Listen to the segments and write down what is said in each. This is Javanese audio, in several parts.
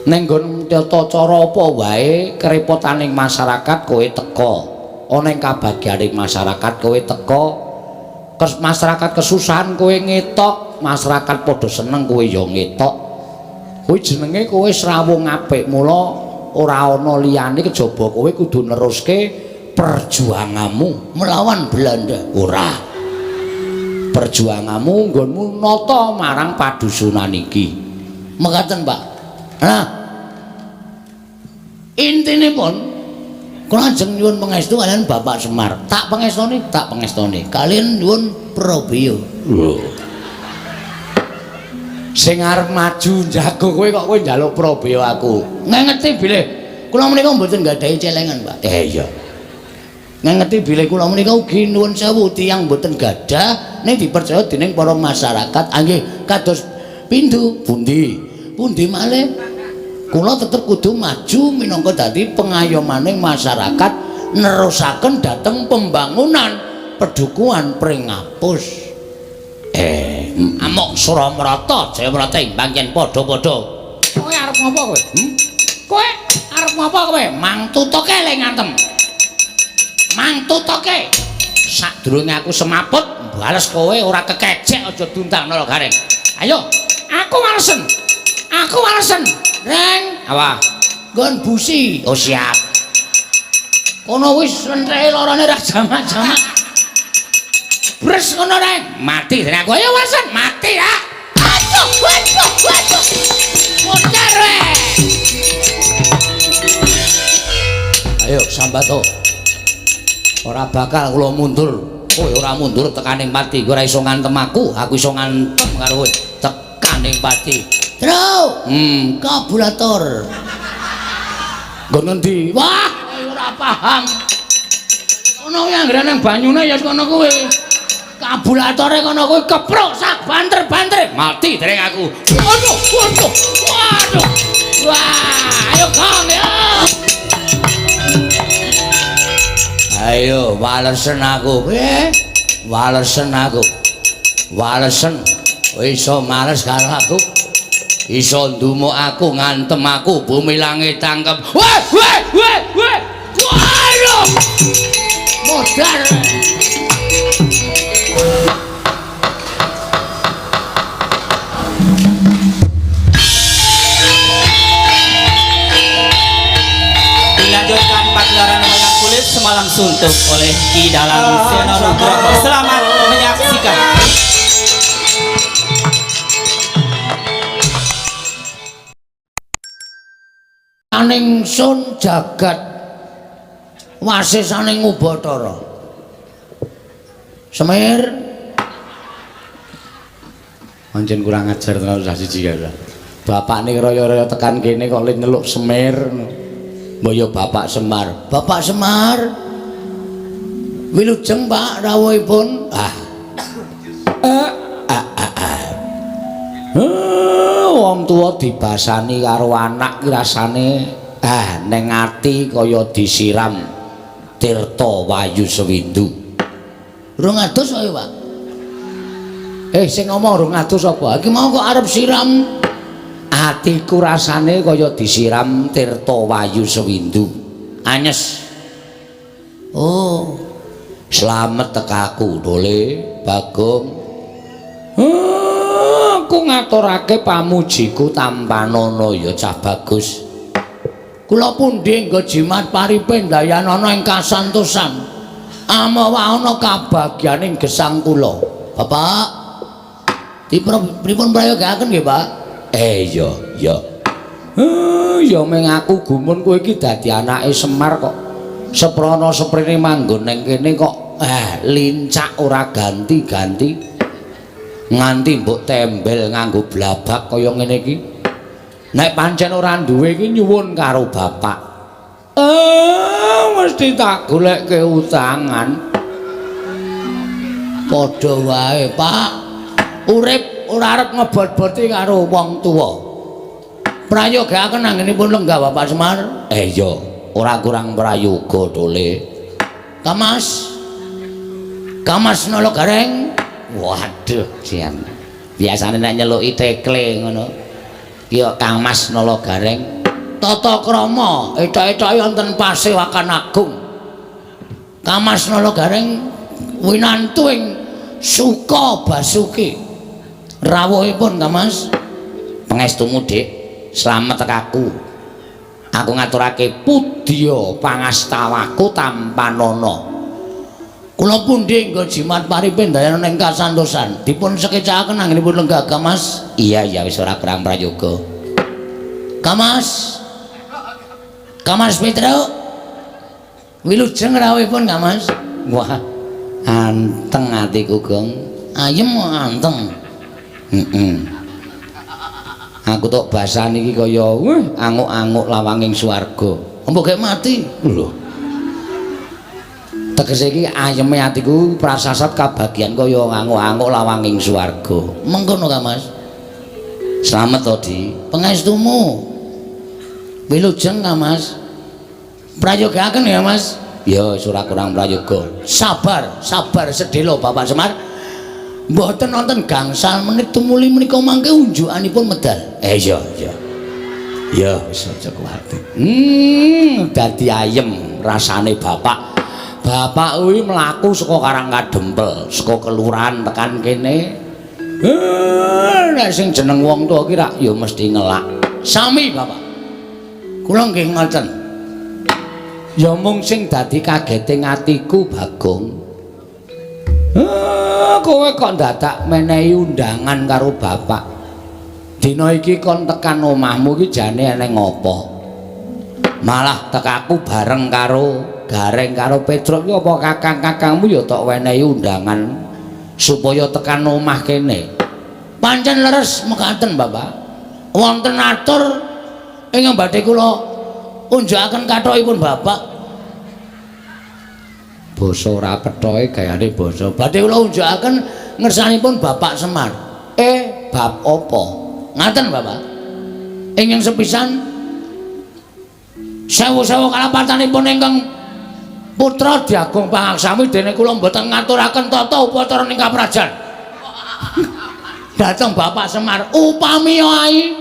Ning nggon tata cara apa wae kerepotaning masyarakat kowe teka. Ana ing kabagyaning masyarakat kowe teka. Masyarakat kesusahan kowe ngetok, masyarakat padha seneng kowe ya ngetok. Kuwi jenenge kowe srawung apik, mula ora ana liyane kejaba kowe kudu neruske perjuanganmu melawan Belanda. Ora. Perjuanganmu nggonmu nata marang padusunan iki. Mekaten, Pak. Nah, intinipun kula ajeng nyuwun pangestu kaliyan Bapak Semar. Tak pangestoni, tak pangestoni. Kaliyan nyuwun prabeya. Lho. Sing arep maju njago kowe kok kowe njaluk prabeya aku. Ngengeti bilih kula menika mboten nggadahi celengan, Pak. Iya. Ngengeti bilih kula menika ugi nuwun sewu tiyang mboten gadah ning dipercaya dening para masyarakat. Nggih, kados pindho Pundi? Pundi malih kula tetep kudu maju minangka dadi pengayomaning masyarakat nerusaken dhateng pembangunan pedukuhan Pringapus. Amok Suramrata Jayamrata imbang yen padha-padha. Kowe arep ngopo kowe? Kowe arep ngopo kowe? Mang tutuke le ngantem. Mang tutuke. Sadurunge aku semaput, bales kowe ora kekecek aja duntang nala gareng. Ayo, aku walesen. Aku walesen. Reng, Apa? Nggon busi. Oh siap. Kono wis lentreke lorone ra jamak-jamak. Bres ngono reng. Mati dene aku. Ayo walesen, mati ya. Aduh, aduh, aduh. Muter we. Ayo sambato. Ora bakal kula mundur. Kowe ora mundur tekaning pati. Kowe ora iso ngantem aku, aku iso ngantem karo kowe. Tekaning pati. Tru. Kabulator. Nggon ngendi? Wah, ora paham. Kono kuwi anggere nang banyune ya kono kuwi. Kabulatore kono kuwi keprok sak banter-banter. Mati dereng aku. Waduh, waduh. Waduh. Wah, ayo Kang ya. Ayo walesen aku. Piye? Walesen aku. Walesen. Iso males karo aku. Iso ndumuk aku, ngantem aku, bumi langit tangkep. Weh, weh, weh, weh. Waduh. Modar. Dilanjutkan pagelaran wayang kulit semalam suntuk oleh Ki Dalang Seno Nugroho. Selamat menyaksikan. Aning sun jagat wasisaning Ubathara. Semir Pancen kurang ajar tenan cah siji ya. Bapakne raya-raya tekan kene kok le nyeluk Semir. Mbok ya Bapak Semar. Bapak Semar. Wilujeng Pak rawuhipun. Ah. Ah, ah, ah. Wong tuwa dibasani karo anak ki rasane neng ati kaya disiram tirta wayu sewindu. Rong adus ayo Pak. Sing ngomong rong adus apa? Iki mau kok arep siram. Atiku rasane kaya disiram tirta wayu sewindu. Anyes. Oh, slamet tekaku Dole Bagong. Aku ngaturake pamujiku tampanana ya cah bagus. Kula pundi nggo jimat paripe ndayanana ing kasantosan. Amawa ana kabagyaning gesang kula. Bapak, pripun prayogaaken nggih, Pak? Iya, iya. Ya meng aku gumun kowe iki dadi anake Semar kok. Seprana seprene manggon ning kene kok lincak ora ganti-ganti. Nganti mbok tembel nganggo blabak kaya ngene iki. Nek pancen ora duwe iki nyuwun karo bapak. Mesti tak golekke utangan. Padha wae, Pak. Urip ora arep ngebot-boti karo wong tuwa. Prayogaaken anggenipun lenggah Bapak Semar. Iya, ora kurang prayoga Dole. Kamas. Kamas Nala Gareng. Waduh, sian. Biasane nek nyeluki tekle ngono. Ki kok Kang Mas Nala Gareng. Tata krama etok-etoke wonten Pasewakan Agung. Kamas Nala Gareng winantu ing Suka Basuki. Rawuhipun Kamas. Pangestumu, Dik. Slamet tekaku. Aku ngaturake pudya pangastawaku tampanana. Kula pundi nggo jimat paripe ndayana ing kasantosan. Dipun sekecakaken anggenipun lenggah Kamas. Iya, iya wis ora kurang prayoga. Kamas. Kamas Petro. Wilujeng rawuhipun Kamas. Wah, anteng atiku, Gong. Ayem anteng. Heeh. Aku tok basan iki kaya anguk-anguk lawanging swarga. Mbok gek mati. Lho. Tegese iki ayeme atiku prasasat kabagian kaya anguk-anguk lawanging swarga. Mengkono Kamas. Slamet to, Di. Pangestumu. Wilujeng Kamas. Prayogaaken ya, Mas. Ya wis ora kurang prayoga. Sabar, sabar sedhela Bapak Semar. Mboten wonten gangsal menit tumuli menika mangke unjukanipun medal. Iya, iya. Ya wis aja kuwatir. Dadi ayem rasane bapak. Bapak kuwi mlaku saka Karang Kadempel, saka kelurahan tekan kene. Nek sing jeneng wong tuwa ki rak ya mesti ngelak. Sami, Bapak. Kula nggih ngoten. Ya mung sing dadi kagete atiku, Bagong. Kowe kok dadak menehi undangan karo bapak. Dina iki kon tekan omahmu iki jane eneng apa? Malah tekaku bareng karo Gareng karo Petruk iki apa kakang-kakangmu ya tok wenehi undangan supaya tekan omah kene. Pancen leres mekaten, Bapak. Wonten atur ingkang badhe kula unjukaken kathokipun Bapak. Basa ora pethoke gayane basa. Badhe kula unjukaken ngersanipun Bapak Semar. Bab apa? Ngaten, Bapak. Ingkang sepisan sewu-sewu kalapatanipun ingkang putra Diagung Pangaksami dene kula mboten ngaturaken tata upacara ing kaprajan. Dhateng Bapak Semar upami ai.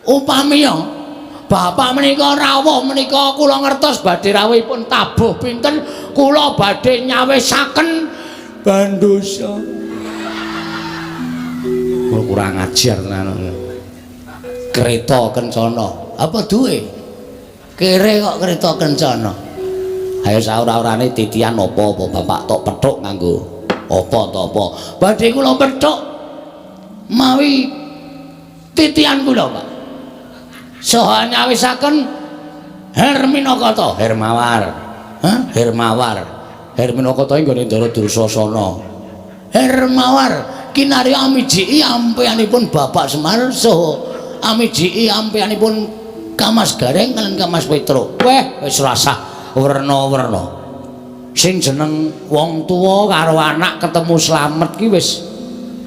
Upami Bapak menika rawuh menika kula ngertos badhe rawuhipun tabuh pinten kula badhe nyawisaken bandosa. Kurang ajar tenan. Kereta kencana. Apa duwe? Kere kok kereta kencana. Ayo saura-urane titian apa-apa bapak tok pethuk nganggo apa to apa. Badhe kula pethuk mawi titian kula, Pak. Saha nyawisaken Herminakata. Hermawar. Hah? Hermawar. Herminakata nggone Ndara Dursasana. Hermawar kinarya amijiki ampeanipun Bapak Semar saha amijiki ampeanipun Kamas Gareng lan Kamas Petruk. Weh, wis rasah werna-werna. Sing jeneng wong tuwa karo anak ketemu slamet ki wis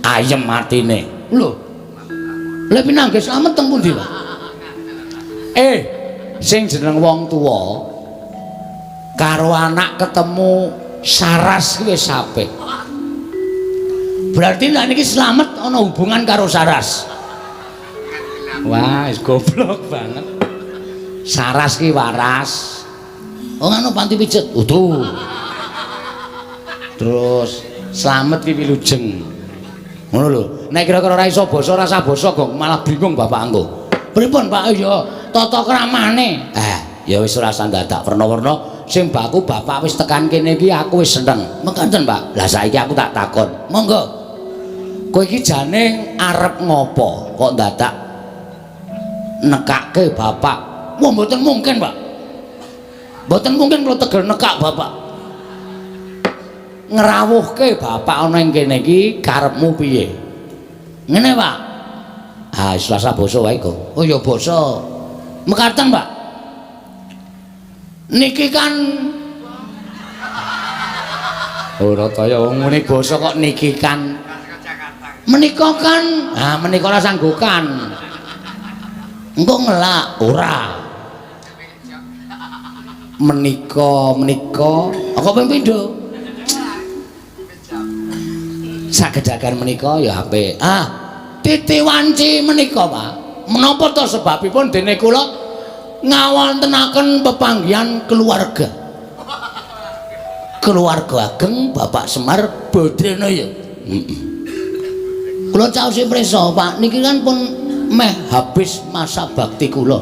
ayem atine. Lho. Lha pinanggih slamet teng pundi, Pak? Sing jeneng wong tuwa karo anak ketemu saras ki wis apik. Berarti nek niki slamet ana hubungan karo saras. Wah, wis goblok banget. Saras ki waras. Oh ngono panti pijet. Utuh. Terus slamet ki wilujeng. Ngono lho. Nek kira-kira ora iso basa ora usah basa, Gong, malah bingung bapak engko. Pripun, Pak? Ya tata kramane. Ya wis ora usah dadak werna-werna. Sing baku bapak wis tekan kene iki aku wis seneng. Mekaten, Pak. Lah saiki aku tak takon. Monggo. Kowe iki jane arep ngopo kok dadak nekake bapak? Wah, mboten mungkin, Pak. Mboten mungkin kula tegel nekak bapak. Ngrawuhke bapak ana ing kene iki karepmu piye? Ngene, Pak. Ah, wis rasa basa wae, Gong. Oh ya basa. Mekaten, Pak. Niki kan ora kaya wong muni basa kok niki kan. Menika kan, ah menika ora sanggukan. Engko ngelak ora. Menika menika aku ping pindho. Sagedagan menika ya apik. Ah, titi wanci menika, Pak. Menapa to sebabipun dene kula ngawontenaken pepanggihan keluarga. Keluarga ageng Bapak Semar Badranaya. Heeh. Kula caosi prisa, Pak, niki kan pun meh habis masa bakti kula.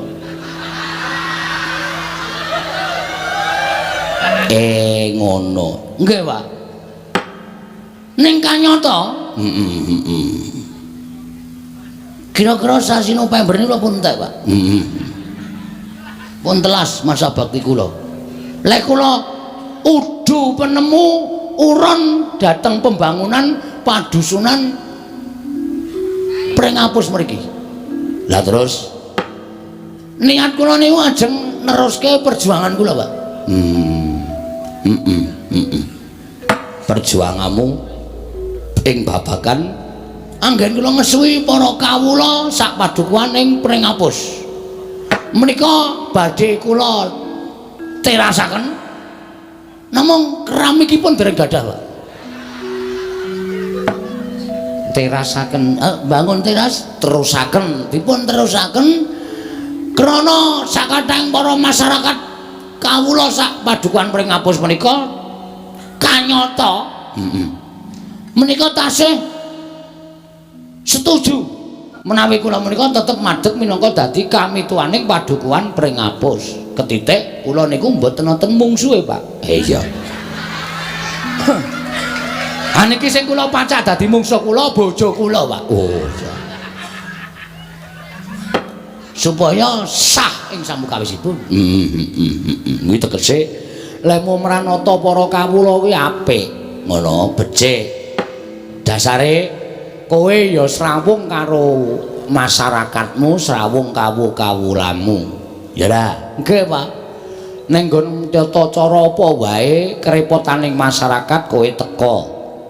Ngono. Nggih, Pak. Ning kanyata, heeh. Kira-kira sasi November niku pun entek, Pak. Heeh. Pun telas masa bakti kula. Lek kula udu penemu uron dateng pembangunan padusunan Pringapus mriki. Lah terus niat kula niku ajeng neruske perjuangan kula, Pak. Perjuanganmu ing babagan anggen kula ngesuwi para kawula sak padukuhan ing Pringapus. Menika badhe kula terasaken namung keramikipun dereng gadah, Pak. Terasaken, bangun teras terusaken, dipun terusaken krana sakathahing para masyarakat kawula sak padukuhan Pringapus menika kanyata. Menika tasih setuju menawi kula menika tetep madeg minangka dadi kamituwaning padukuhan Pringapus. Ketitik kula niku mboten wonten mungsuhe, Pak. Iya. Ha niki sing kula pacak dadi mungsuh kula bojo kula, Pak. Oh, iya. Supaya sah ing samukawisipun. Kuwi tegese lemu mranata para kawula kuwi apik. Ngono, becik. Dasare kowe ya srawung karo masyarakatmu, srawung kawula-kawulamu. Ya ra? Nggih, Pak. Ning nggon tata cara apa wae kerepotaning masyarakat kowe teka.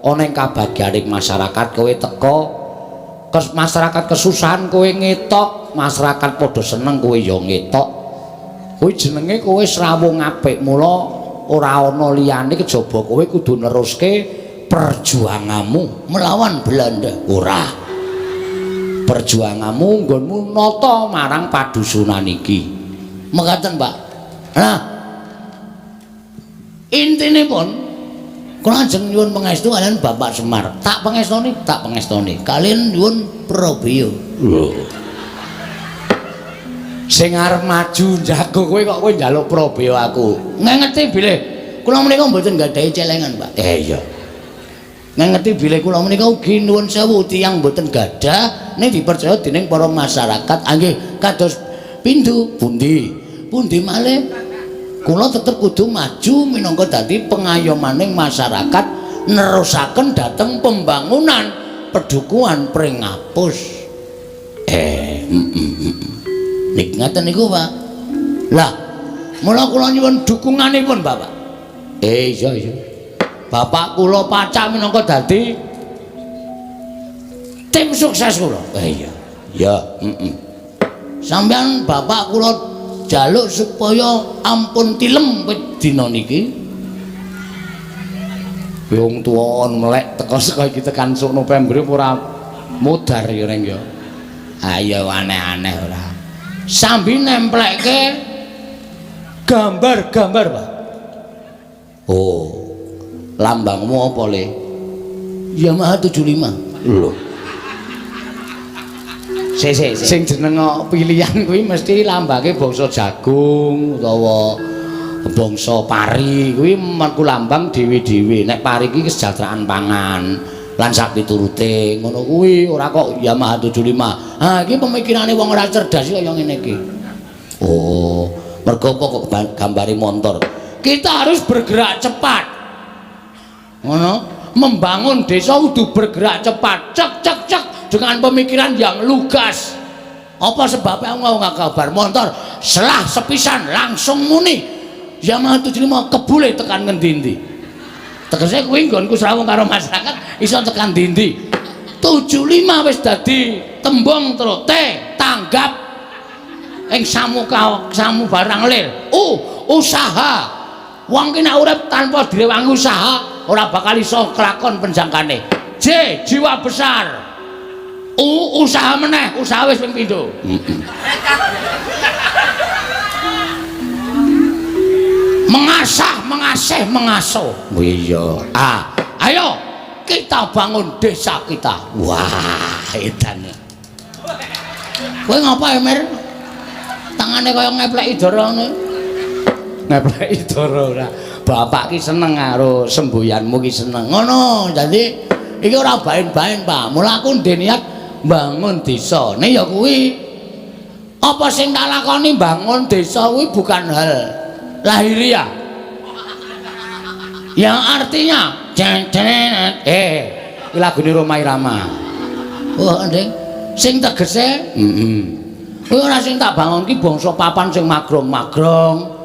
Ana ing kabagyaning masyarakat kowe teka. Masyarakat kesusahan kowe ngetok, masyarakat padha seneng kowe ya ngetok. Kuwi jenenge kowe srawung apik, mula ora ana liyane kejaba kowe kudu neruske perjuanganmu melawan Belanda. Ora. Perjuanganmu nggonmu nata marang padusunan iki. Mekaten, Pak. Nah, intinipun kula ajeng nyuwun pangestu kaliyan Bapak Semar. Tak pangestoni, tak pangestoni. Kaliyan nyuwun prabeya. Lho. Sing arep maju njago kowe kok kowe njaluk prabeya aku. Ngengeti bilih kula menika mboten nggadahi celengan, Pak. Iya. Ngengeti bilih kula menika ugi nuwun sewu tiyang mboten gadah ning dipercaya dening para masyarakat. Nggih, kados pindho pundi? Pundi malih? Kula tetep kudu maju minangka dadi pengayomaning masyarakat nerusaken dhateng pembangunan pedukuhan Pringapus. Nik ngaten niku, Pak. Lah, mula kula nyuwun dukunganipun, Bapak. Iya iya. Bapak kula pacak minangka dadi tim sukses kula. Iya. Ya, heeh. Sampeyan bapak kula jaluk supaya ampun tilem wit dina niki. Wong tuwa melek teko saka iki tekan sok November ora mudar ya reng ya. Ayo aneh-aneh ora. Sambi nemplekke gambar-gambar, Pak. Oh. Lambangmu apa, Le? Yamaha 75. Lho. Sik sik sing jeneng pilihan kuwi mesti lambange bangsa jagung utawa bangsa pari kuwi merku lambang dhewe-dhewe. Nek pari iki kesejahteraan pangan lan sak piturute ngono kuwi ora kok Yamaha 75. Ha iki pemikirane wong ora cerdas kaya ngene iki. Oh, mergo apa kok gambare montor? Kita harus bergerak cepat. Ngono, membangun desa kudu bergerak cepat. Cek cek cek dengan pemikiran yang lugas. Apa sebabnya aku nggak kabar motor selah sepisan langsung muni Yamaha 75 kebule tekan ngendi-endi. Tegese kuwi nggonku srawung karo masyarakat iso tekan ndi-ndi. 75 wis dadi tembung terus T tanggap ing samuka samu barang lir. U usaha. Wong ki nek urip tanpa direwangi usaha ora bakal iso kelakon penjangkane. J jiwa besar. Usaha meneh, usaha wis ping pindho. Mengasah, mengasih, mengasuh. Oh iya. Ah, ayo kita bangun desa kita. Wah, edan. Kowe ngapa, Emir? Tangane kaya ngepleki dara ngene. Ngepleki dara ora. Bapak ki seneng karo semboyanmu ki seneng. Ngono, dadi iki ora baen-baen, Pak. Mula aku ndek niat bangun desa. Ne ya kuwi. Apa sing tak lakoni bangun desa kuwi bukan hal lahiriah. Yang artinya iki lagune Rhoma Irama. Oh, nding. Sing tegese kuwi ora sing tak bangun ki bangsa papan sing magrong-magrong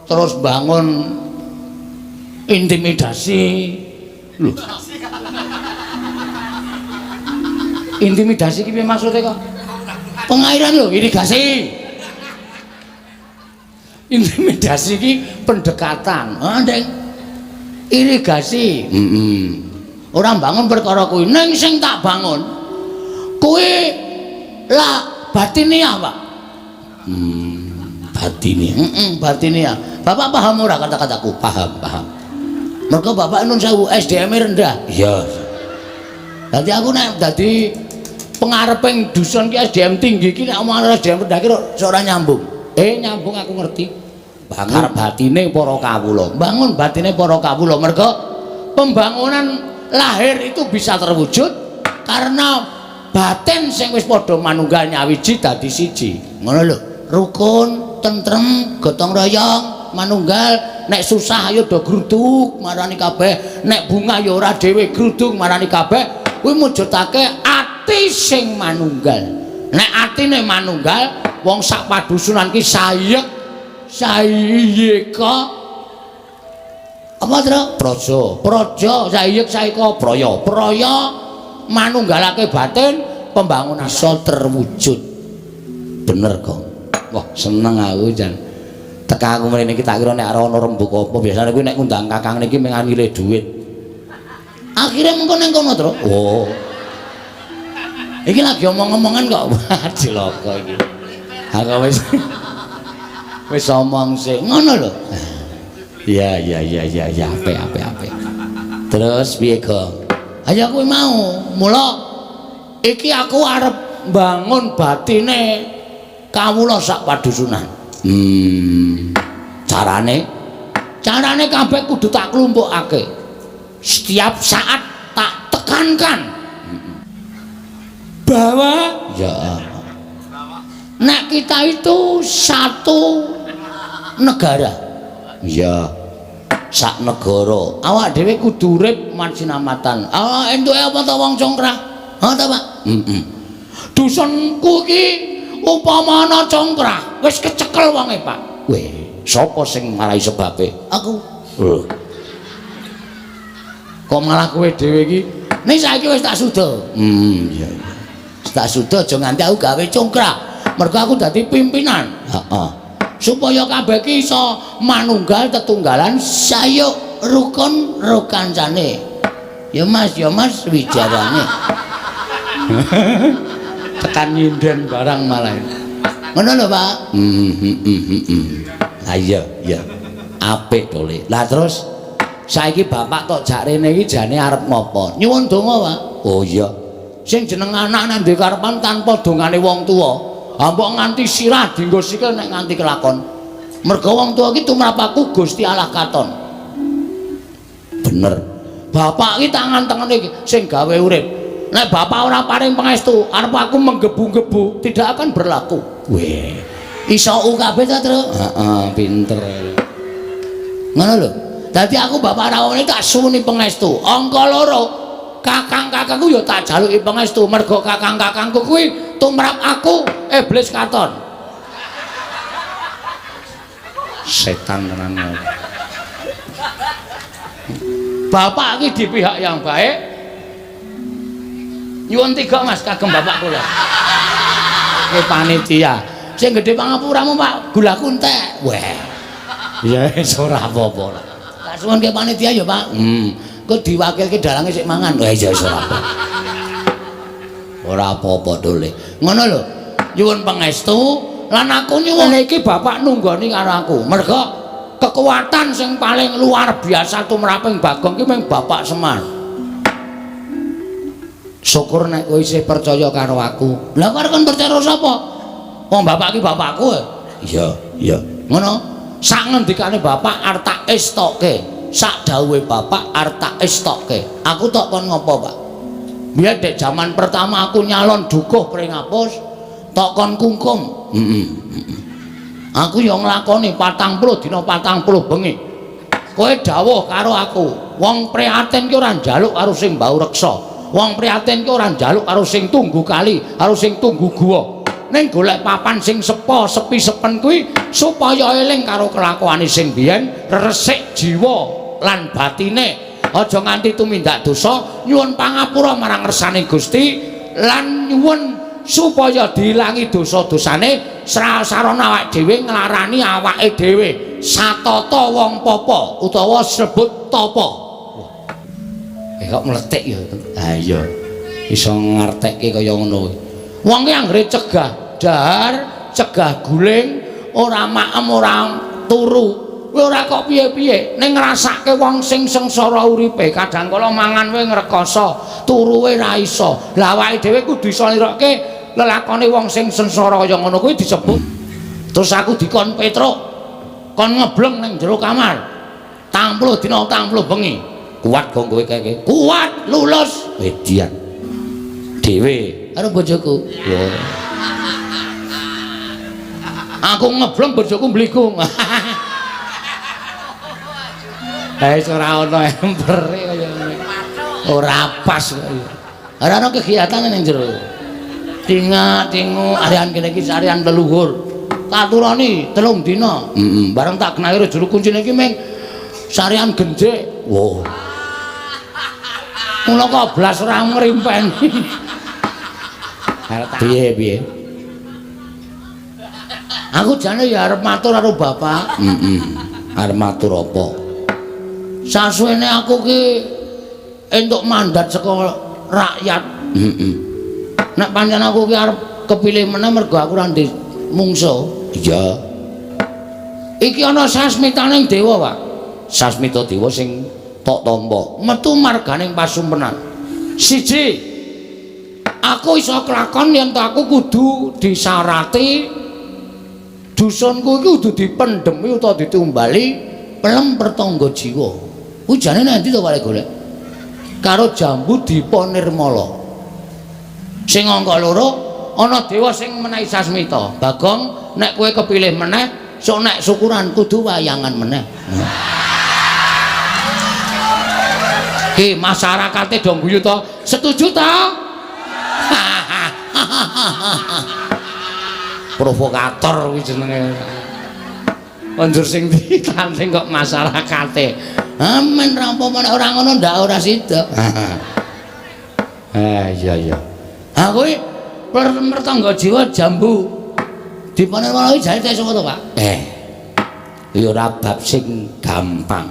terus bangun intimidasi. Lho. Intimidasi ki piye maksude kok? Pengairan lho, irigasi. Intimidasi ki pendekatan. Ah, nding. Irigasi. Ora bangun perkara kuwi. Ning sing tak bangun kuwi lah batinia, Pak. Batinia. Batinia. Bapak paham ora kata-kataku? Paham, paham. Mergo bapak nun sewu SDM rendah. Iya. Dadi aku nek dadi pengareping dusun ki SDM tinggi ki nek omongan SDM rendah ki ora nyambung. Nyambung aku ngerti. Bangun batine para kawula. Bangun batine para kawula. Mergo pembangunan lahir itu bisa terwujud karena batin sing wis padha manunggal nyawiji dadi siji. Ngono lho. Rukun, tentrem, gotong royong, manunggal. Nek susah ayo do gruduk marani kabeh, nek bunga ya ora dhewe gruduk marani kabeh. Kuwi mujudake ati sing manunggal. Nek atine manunggal, wong sak padusunan ki sayek sayeka apa tro? Praja. Praja sayek saeka praya. Praya manunggalake batin, pembangunan iso terwujud. Bener kok. Wah, seneng aku jan. Teka aku mrene iki tak kira nek ana rembug apa, biasane kuwi nek ngundang kakang niki mung nilai duit. Akhire mengko ning kono, Tru. Oh. Iki lagi omong-omongan kok. Wah, cilaka iki. Aku wis wis omong sik ngono lho. Iya, iya, iya, iya, iya, apik, apik, apik. Terus piye, Gong? Ayo kuwi mau. Mula iki aku arep bangun batine kawula sak padusunan. Carane? Carane kabeh kudu tak klumpukake. Setiap saat tak tekankan bahwa ya nek kita itu satu negara. Ya sak negara. Awak dhewe kudu urip mansinamatan. Ah entuke apa ta wong congkrah? Ha ta, Pak? Dusunku iki upama ana congkrah, wis kecekel wonge, Pak. Weh, sapa sing marai sebabe? Aku. Lho. Kok malah kowe dhewe iki? Ning saiki wis tak suda. Iya iya. Wis tak suda aja nganti aku gawe congkrah. Mergo aku dadi pimpinan. Heeh. Supaya kabeh iki iso manunggal tetunggalan sayuk rukun rukancane. Ya Mas, ya Mas wijarane. Tekan nyinden barang malah. Ngono lho, Pak. Lah iya, iya. Apik to, Le. Lah terus saiki bapak tok jak rene iki jane arep ngopo? Nyuwun donga, Pak. Oh iya. Sing jeneng anak nek duwe karepan tanpa dongane wong tuwa, mbok nganti sirah dienggo sikil nek nganti kelakon. Mergo wong tuwa iki tumrap aku Gusti Allah katon. Bener. Bapak iki tangan tengene iki sing gawe urip. Nek bapak ora paring pangestu, arep aku menggebu-gebu tidak akan berlaku. Weh, iso kabeh ta, Tru? Heeh, pinter. Ngono lho. Dadi aku bapak rawone tak suwuni pangestu. Angka loro, kakang-kakangku ya tak jaluki pangestu mergo kakang-kakangku kuwi tumrap aku iblis katon. Setan tenan. Bapak iki di pihak yang baik. Nyuwun tiga Mas kagem bapak kula. Ki panitia. Sing gedhe pangapuramu Pak, gulaku entek. Weh. Ya wis ora apa-apa lah. Tak suwunke panitia ya Pak. Kok diwakilke dalange sik mangan. Wah iya wis ora apa. Ora apa-apa dole. Ngono lho. Nyuwun pangestu lan aku nyuwun iki bapak nunggoni karo aku. Merga kekuatan sing paling luar biasa tumraping Bagong ki mung Bapak Semar. Syukur nek kowe isih percaya karo aku. Lah kok kon percaya sapa? Wong bapak ki bapakku. Iya, iya. Ngono. Sak ngendikane bapak arep tak estoke. Sak dawuhe bapak arep tak estoke. Aku tok kon ngopo, Pak? Biyen dek jaman pertama aku nyalon dukuh Pringapus, tok kon kungkum. Heeh. Aku ya nglakoni 40 dina 40 bengi. Kowe dawuh karo aku, wong prihatin ki ora njaluk karo sing mbau reksa. Wong prihatin ki ora njaluk karo sing tunggu kali, karo sing tunggu guwa. Ning golek papan sing sepo, sepi sepen kuwi supaya eling karo kelakuane sing biyen, resik jiwa lan batine. Aja nganti tumindak dosa, nyuwun pangapura marang ngersane Gusti lan nyuwun supaya diilangi dosa-dosane sarana awake dhewe nglarani awake dhewe satata wong papa utawa sebut tapa. Kok mletik ya. Ha iya. Iso ngertekke kaya ngono kuwi. Wong ki anggere cegah dahar, cegah guling, ora maem, ora turu. Kowe ora kok piye-piye, ning ngrasake wong sing sengsara uripe, kadang kala mangan kowe ngrekoso, turu kowe ra iso. Lah awake dhewe kudu iso nirokke lelakone wong sing sengsara kaya ngono kuwi disebut. Terus aku dikon Petruk, kon ngebleng ning jero kamar. 40 dina 40 bengi. Kuat gong kowe keke? Kuat, lulus. Edian. Dhewe karo bojoku. Yo. Aku ngebleng bojoku mbligung. Eh ora ana empere kaya ngene. Ora pas kaya. Ora ana kegiatan ning jero. Tingak-tingu arian kene iki sarian leluhur. Tak turoni 3 dina. Heeh, bareng tak kenahi juru kuncine iki ming sarian genjik. Wah. Mula kok blas ora ngrimpeni. Piye piye? Aku jane ya arep matur karo bapak. Heeh. Arep matur apa? Sasuwene aku ki entuk mandat saka rakyat. Heeh. Nek pancen aku ki arep kepilih meneh mergo aku ora ndek mungsuh. Iya. Iki ana sasmitaning dewa, Pak. Sasmita dewa sing tok tampa. Metu marganing pasumpenan. Siji, aku iso kelakon yen aku kudu disarati dusunku iki kudu dipendhemi utawa ditumbali pelem pertangga jiwa. Kuwi jane nang ndi to Pak golek? Karo jambu Dipa Nirmala. Sing angka 2 ana dewa sing menehi sasmita. Bagong, nek kowe kepilih meneh, sok nek syukuran kudu wayangan meneh. Ki masyarakate do guyu to? Setuju to? Provokator kuwi jenenge. Anjur sing ditanteng kok masyarakate. Amen ra apa-apa nek ora ngono ndak ora sida. Iya iya. Ha kuwi pertangga jiwa jambu Dipa Nirmala kuwi jane sapa to, Pak? Ya ora bab sing gampang.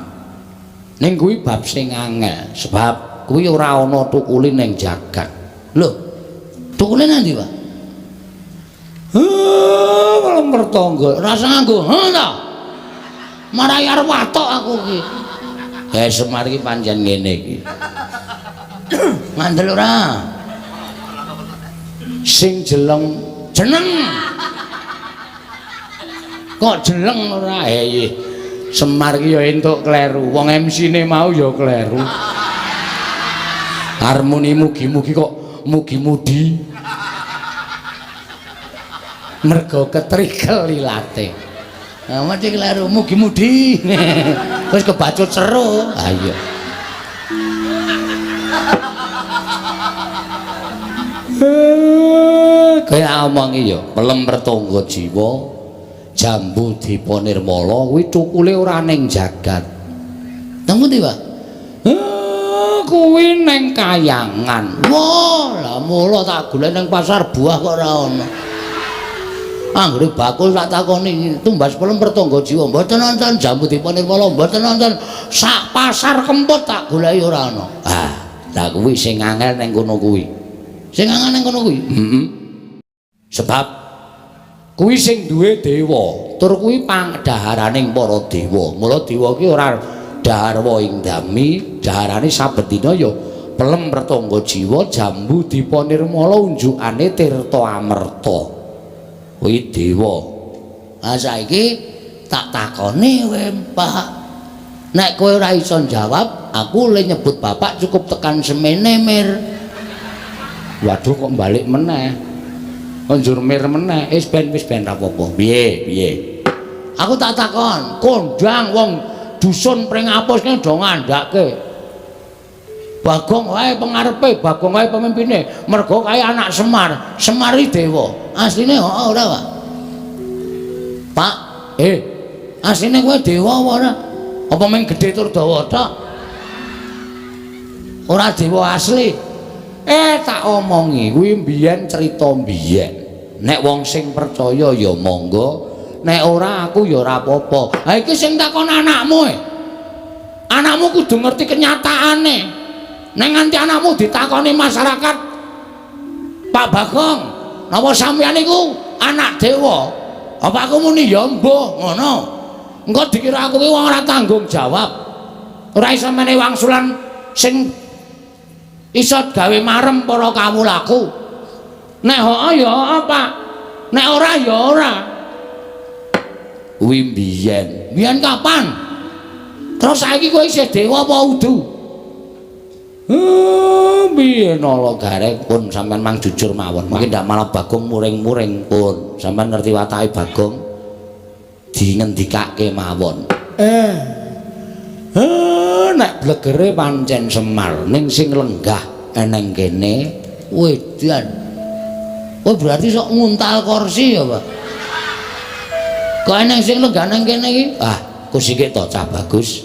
Ning kuwi bab sing angel, sebab kuwi ora ana tukule ning jagat. Lho, tukule nang ndi, Pak? Heh, malah mertangga. Rasa nganggo, heh ta. Marai arep watok aku iki. Semar iki pancen ngene iki. Ngandel ora? Sing jeleng jeneng. Kok jeleng ora? Iya. Semar iki ya entuk kleru. Wong MC-ne mau ya kleru. Harmoni mugi-mugi kok mugi-mudi. Mergo ketrikel ilate. Nah, mesti kleru mugi-mudi. Wis kebacut seru. Ha iya. Kaya omongi ya, pelem pertangga jiwa jambu Dipa Nirmala kuwi cukule ora ning jagat. Nang pundi, Pak? Kuwi ning kayangan. Wah, lah mula tak golek ning pasar buah kok ora ana. Anggere bakul tak takoni tumbas pelem pertangga jiwa mboten nonton jambu Dipa Nirmala mboten nonton sak pasar Kemput tak goleki ora ana. Ah, lah kuwi sing angel ning kono kuwi. Sing angan ning kono kuwi. Heeh. Sebab kuwi sing duwe dewa, tur kuwi pangdaharaning para dewa. Mula dewa ki ora dahar ing dami, daharane saben dina ya pelem pertangga jiwa, jambu dipa nirmala unjukane tirta amerta. Kuwi dewa. Ah saiki tak takoni kowe, Pak. Nek kowe ora iso jawab, aku le nyebut bapak cukup tekan semene, Mir. Waduh kok balik meneh. Kok njur mir meneh. Wis ben ra apa-apa. Piye, piye? Aku tak takon, kondang wong dusun Pringapus ki do ngandhake. Bagong wae pengarepe, Bagong wae pemimpine. Mergo kae anak Semar, Semar iki dewa. Asline heeh ora, Pak? Pak, asline kowe dewa apa ora? Apa mung gedhe tur dawa tok? Ora dewa asli. Tak omongi kuwi mbiyen crita mbiyen. Nek wong sing percaya ya monggo, nek ora aku ya ora apa-apa. Ha iki sing takon anakmu e. Anakmu kudu ngerti kenyataane. Nek nganti anakmu ditakoni masyarakat, Pak Bagong, napa sampeyan niku anak dewa? Apa aku muni ya mbuh ngono. Engko dikira aku ki wong ora tanggung jawab. Ora iso menehi wangsulan sing iso gawe marem para kawulaku. Nek heeh ya heeh, Pak. Nek ora ya ora. Kuwi mbiyen. Mbiyen kapan? Terus saiki kowe isih dewa apa udu? Piye nala gareng pun sampean mang jujur mawon. Mungkin ndak malah Bagong muring-muring pun. Sampean ngerti watake Bagong dingendikake mawon. Nek blegere pancen Semar ning sing lenggah eneng kene wedan. Oh berarti sok nguntal kursi ya, Pak? Kok eneng sing lenggah nang kene iki? Ah, kusike to cah bagus.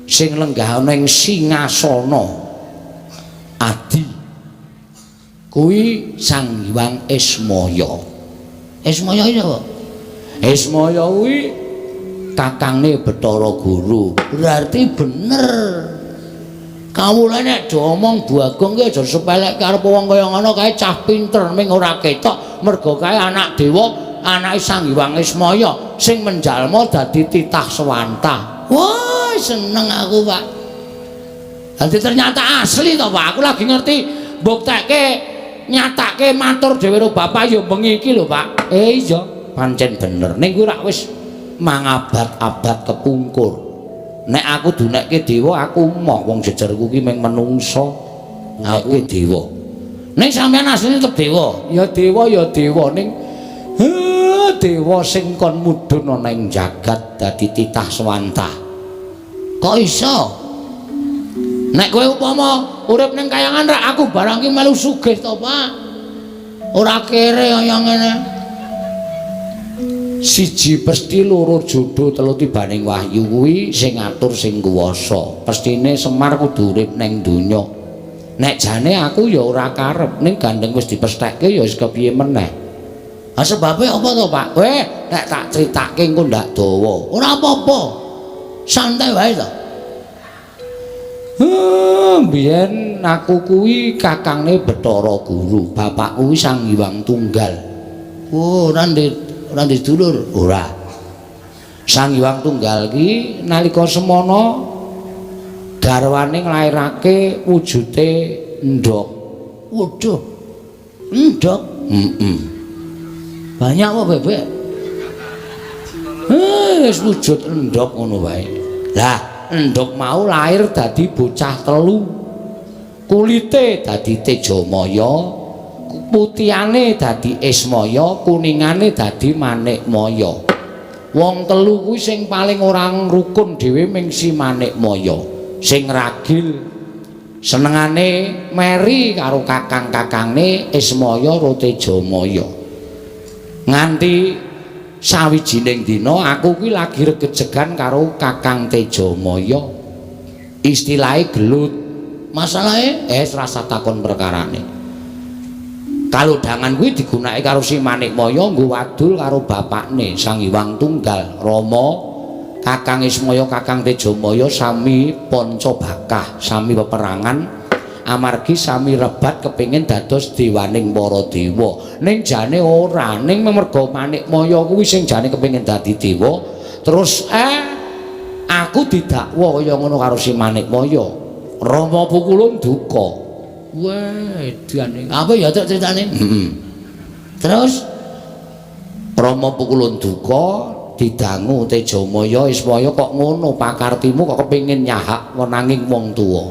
Sing lenggah ana ing singasana adi kuwi Sang Hyang Ismaya. Ismaya iki sapa? Ismaya kuwi kakangne Bathara Guru. Berarti bener. Kawula nek diomong Bagong ki aja sepelekke arep wong kaya ngono kae cah pinter ming ora ketok mergo kae anak dewa, anake Sang Hyang Ismaya sing menjalma dadi titah sewantah. Wah, seneng aku, Pak. Dadi ternyata asli to, Pak. Aku lagi ngerti mbuktekke nyatake matur dhewe karo bapak ya bengi iki lho, Pak. Iya, pancen bener. Ning kuwi rak wis mangabad-abad kepungkur. Nek aku dunekke dewa aku moh wong jejerku ki mung menungsa. Aku dewa. Ning sampeyan asline tetep dewa. Ya dewa ya dewa ning dewa sing kon mudhun ana ing jagat dadi titah swantah. Kok iso? Nek kowe upama urip ning kayangan rak aku barang ki melu sugih to, Pak. Ora kere kaya ngene. Siji pesti loro jodo telu tibaning wahyu kuwi sing ngatur sing kuwasa. Pestine Semar kudu urip ning donya. Nek jane aku ya ora karep ning gandeng wis dipesthekke ya wis kepiye meneh. Ha sebabe apa to, Pak? Weh, nek tak critake engko ndak dawa. Ora apa-apa. Santai wae to. Mbiyen aku kuwi kakangne Bathara Guru, bapakku kuwi Sang Hyang Tunggal. Oh, ora ndek dulur? Ora. Sang Hyang Tunggal ki nalika semana garwane nglairake wujude endhog. Waduh. Endhog? Heeh. Banyak apa bebek? Wis wujud endhog ngono wae. Lah, endhog mau lahir dadi bocah telu. Kulite dadi Tejamaya, putihane dadi Ismaya, kuningane dadi Manikmaya. Wong telu kuwi sing paling ora rukun dhewe ming si Manikmaya. Sing ragil senengane meri karo kakang-kakangne Ismaya ro Tejamaya. Nganti sawijining dina aku kuwi lagi regejegan karo Kakang Tejamaya. Istilahe gelut. Masalahe rasa takon perkarane. Kalodhangan kuwi digunakake karo si Manikmaya nggo wadul karo bapakne Sang Hyang Tunggal Rama. Kakang Ismaya, Kakang Tejamaya sami panca bakah, sami peperangan Amargi sami rebat kepengin dados dewaning para dewa. Ning jane ora, ning merga Manikmaya kuwi sing jane kepengin dadi dewa, terus aku didakwa kaya ngono karo si Manikmaya. Rama Pukulun duka. Wah, edane. Apa ya tok critane? Heeh. Terus Rama Pukulun duka didangu Tejamaya Ismaya kok ngono pakartimu kok kepengin nyahak wenanging wong tuwa.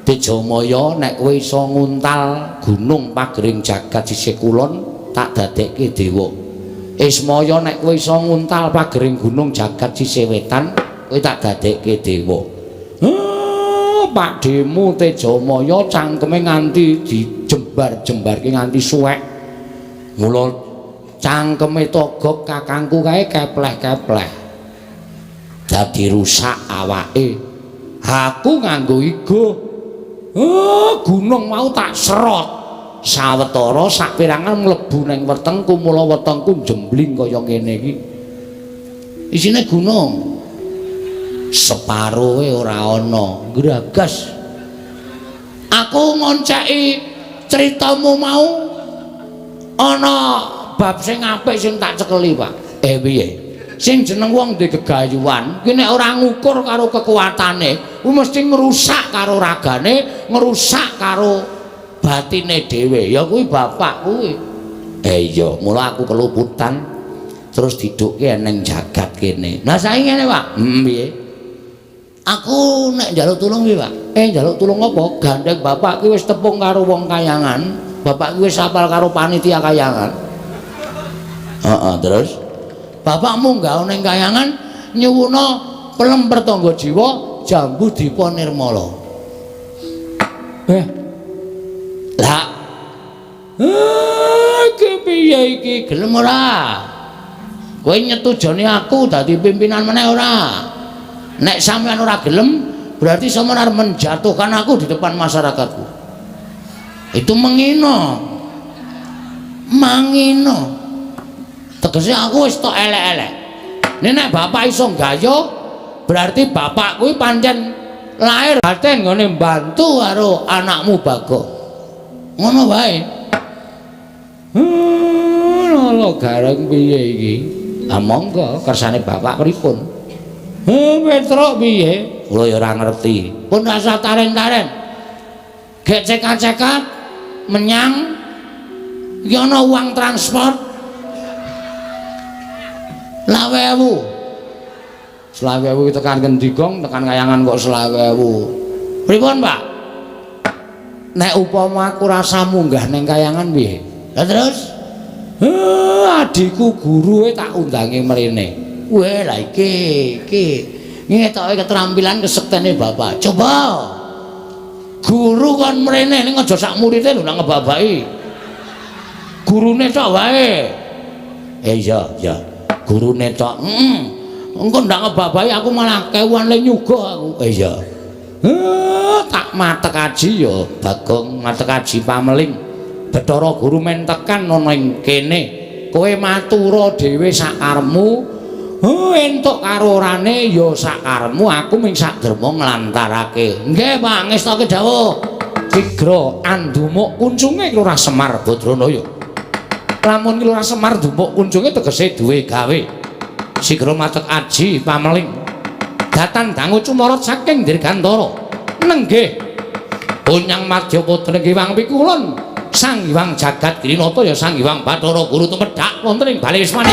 Tejamaya nek kowe iso nguntal gunung pagering jagat sisih kulon tak dadekke dewa. Ismaya nek kowe iso nguntal pagering gunung jagat sisih wetan kowe tak dadekke dewa. Pakdhemu Tejamaya cangkeme nganti dijembar-jembarke nganti suwek. Mula cangkeme Togog kakangku kae kepleh-kepleh. Dadi rusak awake. Aku nganggo igo. Gunung mau tak serot. Sawetara sapirangan mlebu ning wetengku, mula wetengku jembling kaya ngene iki. Isine gunung. Separoe ora ana, gragas. Aku ngonceki critamu mau ana bab sing apik sing tak cekeli, Pak. Piye? Sing jeneng wong duwe gegayuhan, ki nek ora ngukur karo kekuatane, kuwi mesti ngrusak karo ragane, ngrusak karo batine dhewe. Ya kuwi bapak kuwi. Iya, mula aku keluputan terus didukke ning jagat kene. Lah saiki ngene, Pak. Piye? Aku nek njaluk tulung piye, Pak? Njaluk tulung apa? Gandeng bapak ki wis tepung karo wong kayangan, bapak ki wis apal karo panitia kayangan. Heeh, terus bapak munggah ning kayangan nyuwuna pelem pertangga jiwa jambu dipa nirmala. Lah iki piye iki? Gelem ora? Kowe nyetujoni aku dadi pimpinan meneh ora? Nek sampean ora gelem, berarti sampean arep menjatuhkan aku di depan masyarakatku. Itu mengino. Mangino. Tegese aku wis tok elek-elek. Nek bapak iso gayuh, berarti bapak kuwi pancen lahir batin nggone mbantu karo anakmu Bagong. Ngono wae. Lho gareng piye iki? Lah monggo kersane bapak pripun? Petruk piye? Kula ya ora ngerti. Pun rasa taren-taren. Gek cekat-cekat menyang iki ana uang transport. 20.000. 20.000 tekan ngendi, Gong? Tekan kayangan kok 20.000. Pripun, Pak? Nek upama aku rasa munggah ning kayangan piye? Lah terus? Adikku guruwe tak undangi mrene. Weh, lah iki iki ngetoke keterampilan kesektene bapak. Coba. Guru kon mrene ning aja sak murite lho nang ngebabaki. Gurune tok wae. Iya, iya. Gurune tok. Heeh. Engko ndak ngebabahi aku malah kewuan le nyuguh aku. Iya. Tak matek aji ya, Bagong, matek aji pameling. Bathara Guru men tekan ana ing kene. Kowe matura dhewe sakaremu. Entuk karo orane ya sakaremu, aku ming sak derma nglantarake. Nggih, Pak, ngestoke dawuh. Sigra andumuk kuncunge Lurah Semar Badranaya. Lamun Lurah Semar ndumuk kuncunge tegese duwe gawe. Sigra matek aji pameling. Datan dangu cumorot saking Dirgantara. Nenggih. Punyang madya putra Hyang Pikulun, Sang Hyang Jagat Girinata ya Sang Hyang Bathara Guru tumedhak wonten ing bale wismane.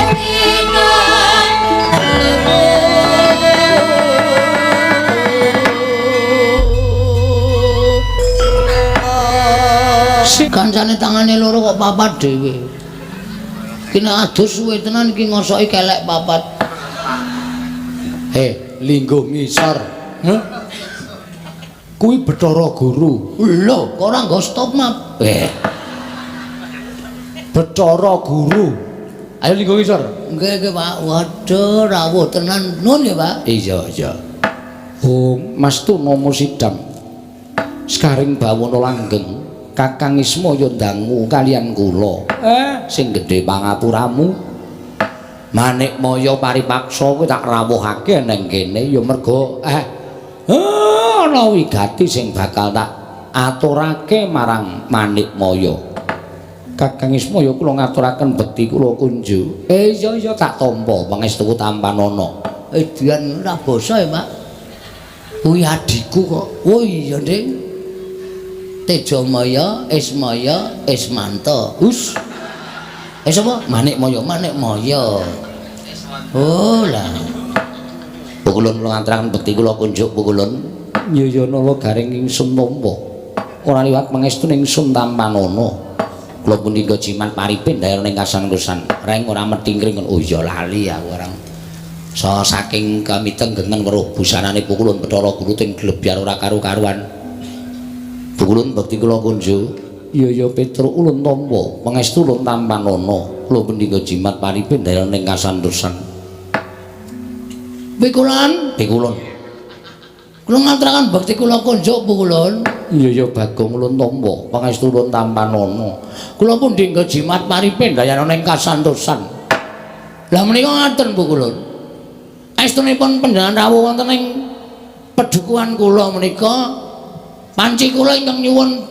Kancane tangane loro kok papat dhewe. Ki nek adus suwe tenan iki ngosoki kelek papat. Lingguh ngisor. Heh. Kuwi Bathara Guru. Lho, kok ora nggo stop map? Bathara Guru. Ayo lingguh ngisor. Nggih, nggih, Pak. Waduh, rawuh tenan. Nuwun nggih, Pak. Iya, iya. Oh, Mas Tunomo Sidam. Sekaring bawana langgeng, Kakang Ismaya ndangu kalian kula. Sing gedhe pangapuramu. Manikmaya paripaksa kuwi tak rawuhake ning kene ya mergo ana wigati sing bakal tak Aturake marang Manikmaya. Kakang Ismaya kula ngaturaken bekti kula kunjuk. Iya iya tak tampa pangestu tampanana. Edian ora basa ya, Pak. Kuwi adhiku kok. Oh iya, Dik. Tejamaya, Ismaya, Ismanta. Hus. Sapa? Manikmaya, Manikmaya. Oh lah. Pukulun kula ngaturaken bekti kula kunjuk pukulun. Iya iya nala garing ingsun tampa. Ora liwat pangestu ingsun tampanana. Kula punika jimat paripin daerah ning kasan-kusan. Reng ora metingkring. Oh iya lali aku orang. So saking kamitenggengen weruh busanane Pukulun Bathara Guru ting glebyar ora karu-karuan. Pukulun bekti kula kunjuk. Iya iya Petruk ulun tampa pangestu ulun tampanana. Kula punika jimat paripin daerah ning kasantosan. Pikulun, Pikulun. Kula ngaturaken bekti kula kunjuk Pukulun. Iya iya Bagong ulun tampa pangestu ulun tampanana. Kula pundi nggo jimat paripin dayana ning kasantosan. Lah menika ngaten Pukulun. Estunipun panjenengan rawuh wonten ing pedukuhan kula menika panci kula ingkang nyuwun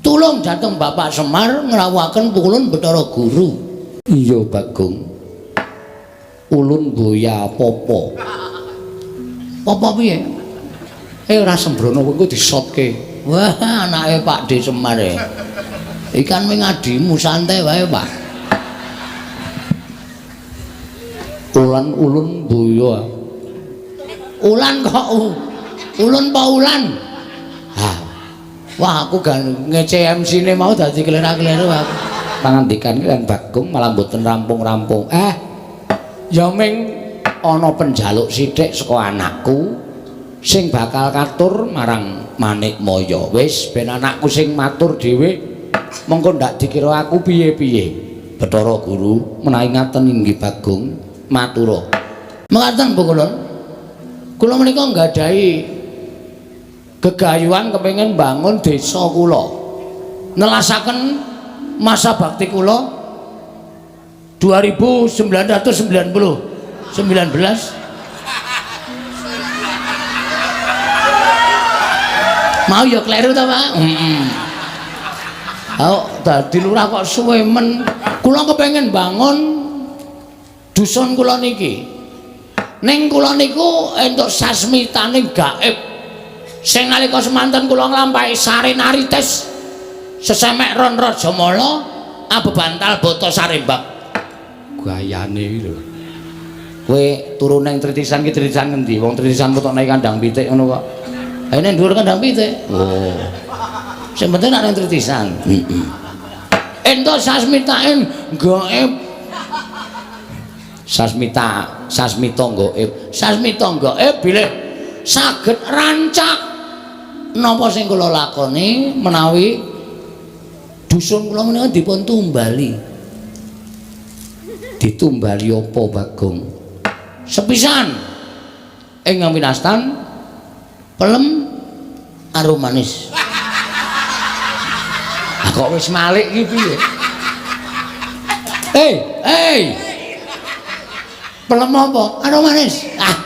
tulung dhateng Bapak Semar ngrawuhaken Pukulun Bathara Guru. Iya Bagong. Ulun boya apa-apa. Apa piye? Ora sembrono kowe disotke. Wah, anake Pak D Semar e. Ikan wing adimu santai wae, Pak. Ulan ulun boya. Ulan kok ulun pa ulan? Ha. Wah, aku gak ngece MC-ne mau dadi kelera-keleru aku. Pangandikan kan Bagong malah mboten rampung-rampung. Ya ming ana penjaluk sithik saka anakku sing bakal katur marang Manikmaya. Wis ben anakku sing matur dhewe, mengko ndak dikira aku piye-piye. Bathara Guru menawi ngaten inggih Bagong matura. Mekaten Pukulun. Kula menika nggadahi gegayuhan kepengin bangun desa kula. Nelasaken masa bakti kula 2990 19. Mau ya kleru ta, Pak? Heeh. Oh, dadi lurah kok suwe men. Kula kepengin bangun dusun kula niki. Ning kula niku entuk sasmitane gaib. Sing nalika semanten kula nglampahi sarenarites sesemek ron Rajamala abebantal bata sarembak. Gayane iki lho. Kowe turu nang tritisan ki tritisan ngendi? Wong tritisan ketokne kandang pitik ngono kok. Ha nek dhuwur kandang pitik. Oh. Sing penting nek nang tritisan. Heeh. Entuk sasmitane gaib. Sasmita, sasmita gaib. Sasmita gaib bilih saged rancak napa sing kula lakoni menawi dusun kula menika dipun tumbali. Ditumbali apa Bagong? Sepisan ing winastan pelem arum manis. Ah kok wis malik iki piye? Hei. Pelem apa? Arum manis. Ah,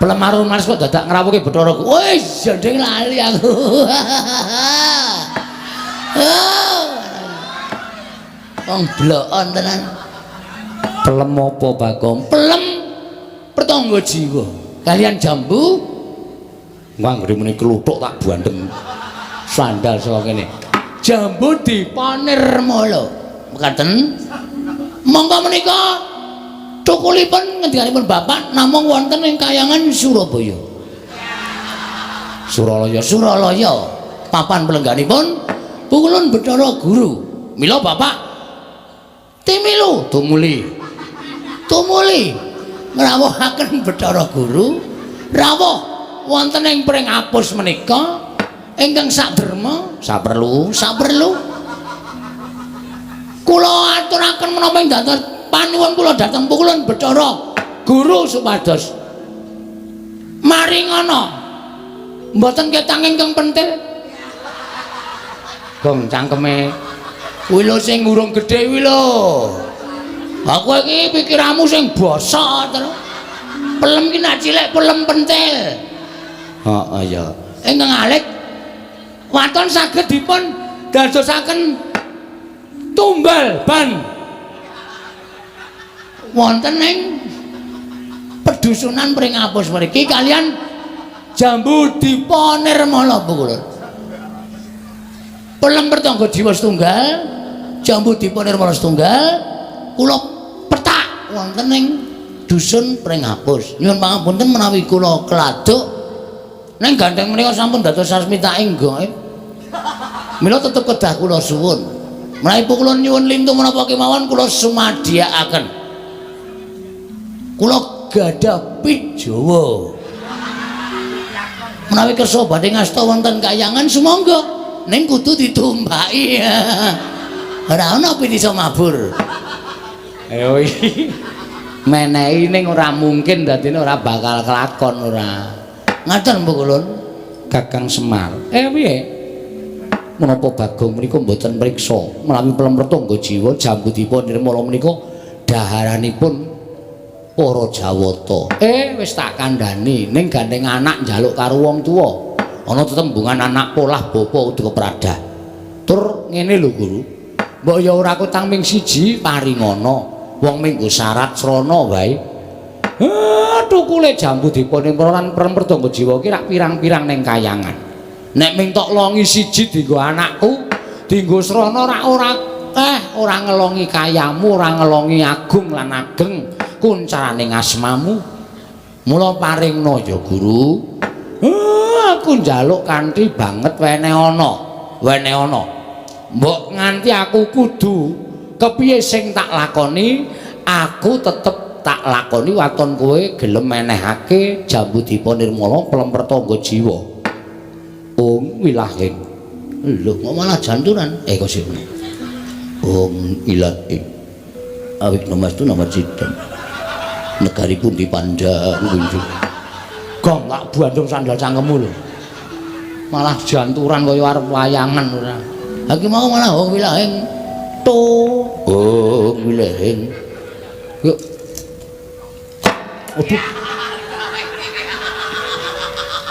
pelem arum manis kok dadak ngrawuhke Bathara. Wis jendeng lali aku. Wong blokon tenan. Pelem apa Bagong? Pelem pertangga jiwa. Kalian jambu anggere muni kluthuk tak bandeng sandal saka kene. Jambu dipanirmala. Mekaten. Monggo menika tukulipun ngendikanipun Bapak namung wonten ing kayangan Surabaya. Suralaya, Suralaya. Papan pelengganipun Pukulun Bathara Guru. Mila Bapak timilu tumuli. Tumuli ngrawuhaken Bathara Guru rawuh wonten ing pring apus menika ingkang saderma saperlu saperlu kula aturaken menapa ing dados panuwun kula dhateng Pukulun Bathara Guru supados maringana mboten ketang ingkang pentil. Gong cangkeme kuwi lho sing urung gedhe kuwi lho. Aku iki pikiranmu sing bosok terus. Pelem ki nak cilik pelem pentil. Heeh ya. Ingkang alit Waton saged dipun dadosaken tumbal ban wonten ing pedusunan Pringapus mriki kalian Jambu Dipa Nirmala Bu kula. Pelem Pertangga Jiwa setunggal, Jambu Dipa Nirmala setunggal, kula petak wonten ing dusun Pringapus. Nyuwun pangapunten menawi kula keladuk ning gandeng menika sampun dados sasmitaing gaib. Mila tetep kedah kula suwun. Menawi kula nyuwun lintu menapa kemawon kula sumadiyakaken. Kula gadah pit Jawa. Menawi kersa badhe ngasta wonten kayangan sumangga ning kudu ditumbaki. Ora ana pit iso mabur. Ayo iki menehi ning ora mungkin dadine ora bakal kelakon ora. Ngaten Bu Kulun. Kakang Semar. Piye? Menapa Bagong menika mboten mriksa menawi Pelem Pertangga Jiwa Jambu Dipa Nirmala menika daharanipun para Jawata. Wis tak kandhani ning gandeng anak njaluk karo wong tuwa. Ana tetembungan anak polah bapa kudu kepradah. Tur ngene lho Guru. Mbok ya ora kutang ming siji paringana. Wong minggu syarat srana wae. Tukule Jambu Dipa Nirmala lan Pelem Pertangga Jiwa ki rak pirang-pirang ning kayangan. Nek ming tok longi siji dienggo anakku, dienggo srana rak ora ora ngelongi kayamu, ora ngelongi agung lan ageng kuncarane asmamu. Mula paringna ya Guru. Aku njaluk kanthi banget wene ana, wene ana. Mbok nganti aku kudu kepiye sing tak lakoni, aku tetep tak lakoni waton kowe gelem menehake Jambu Dipa Nirmala Pelem Pertangga Jiwa. Ong wilahing. Lho kok malah janturan? Kok sik. Ong ilahing. Awik namastu nama cidem. Negari pundi pandang kunjung. Gong tak bandung sandal cangkemmu lho. Malah janturan kaya arep wayangan ora. Ha iki mau malah ong wilahing to. Ong wilahing. Yuk. Aduh.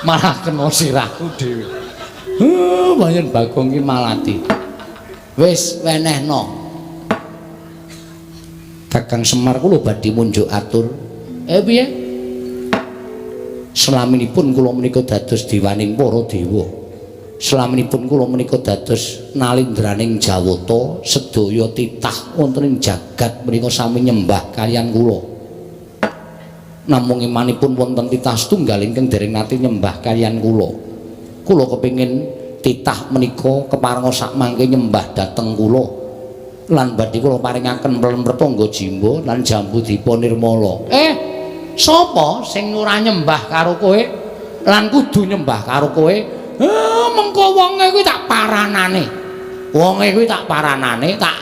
Malah kena sirahku dhewe. Pancen Bagong ki malati. Wis wenehno. Kakang Semar kula badhe munjuk atur. Piye? Selaminipun kula menika dados dewaning para dewa. Selaminipun kula menika dados nalindraning Jawata, sedaya titah wonten ing jagat menika sami nyembah kaliyan kula. Namung imanipun wonten titah setunggal ingkang dereng nate nyembah kaliyan kula. Kula kepengin titah menika keparenga sakmangke nyembah dhateng kula. Lan badhe kula paringaken Pelem Pertangga Jimba lan Jambu Dipa Nirmala. Sapa sing ora nyembah karo kowe lan kudu nyembah karo kowe? Mengko wonge kuwi tak paranane. Wonge kuwi tak paranane, tak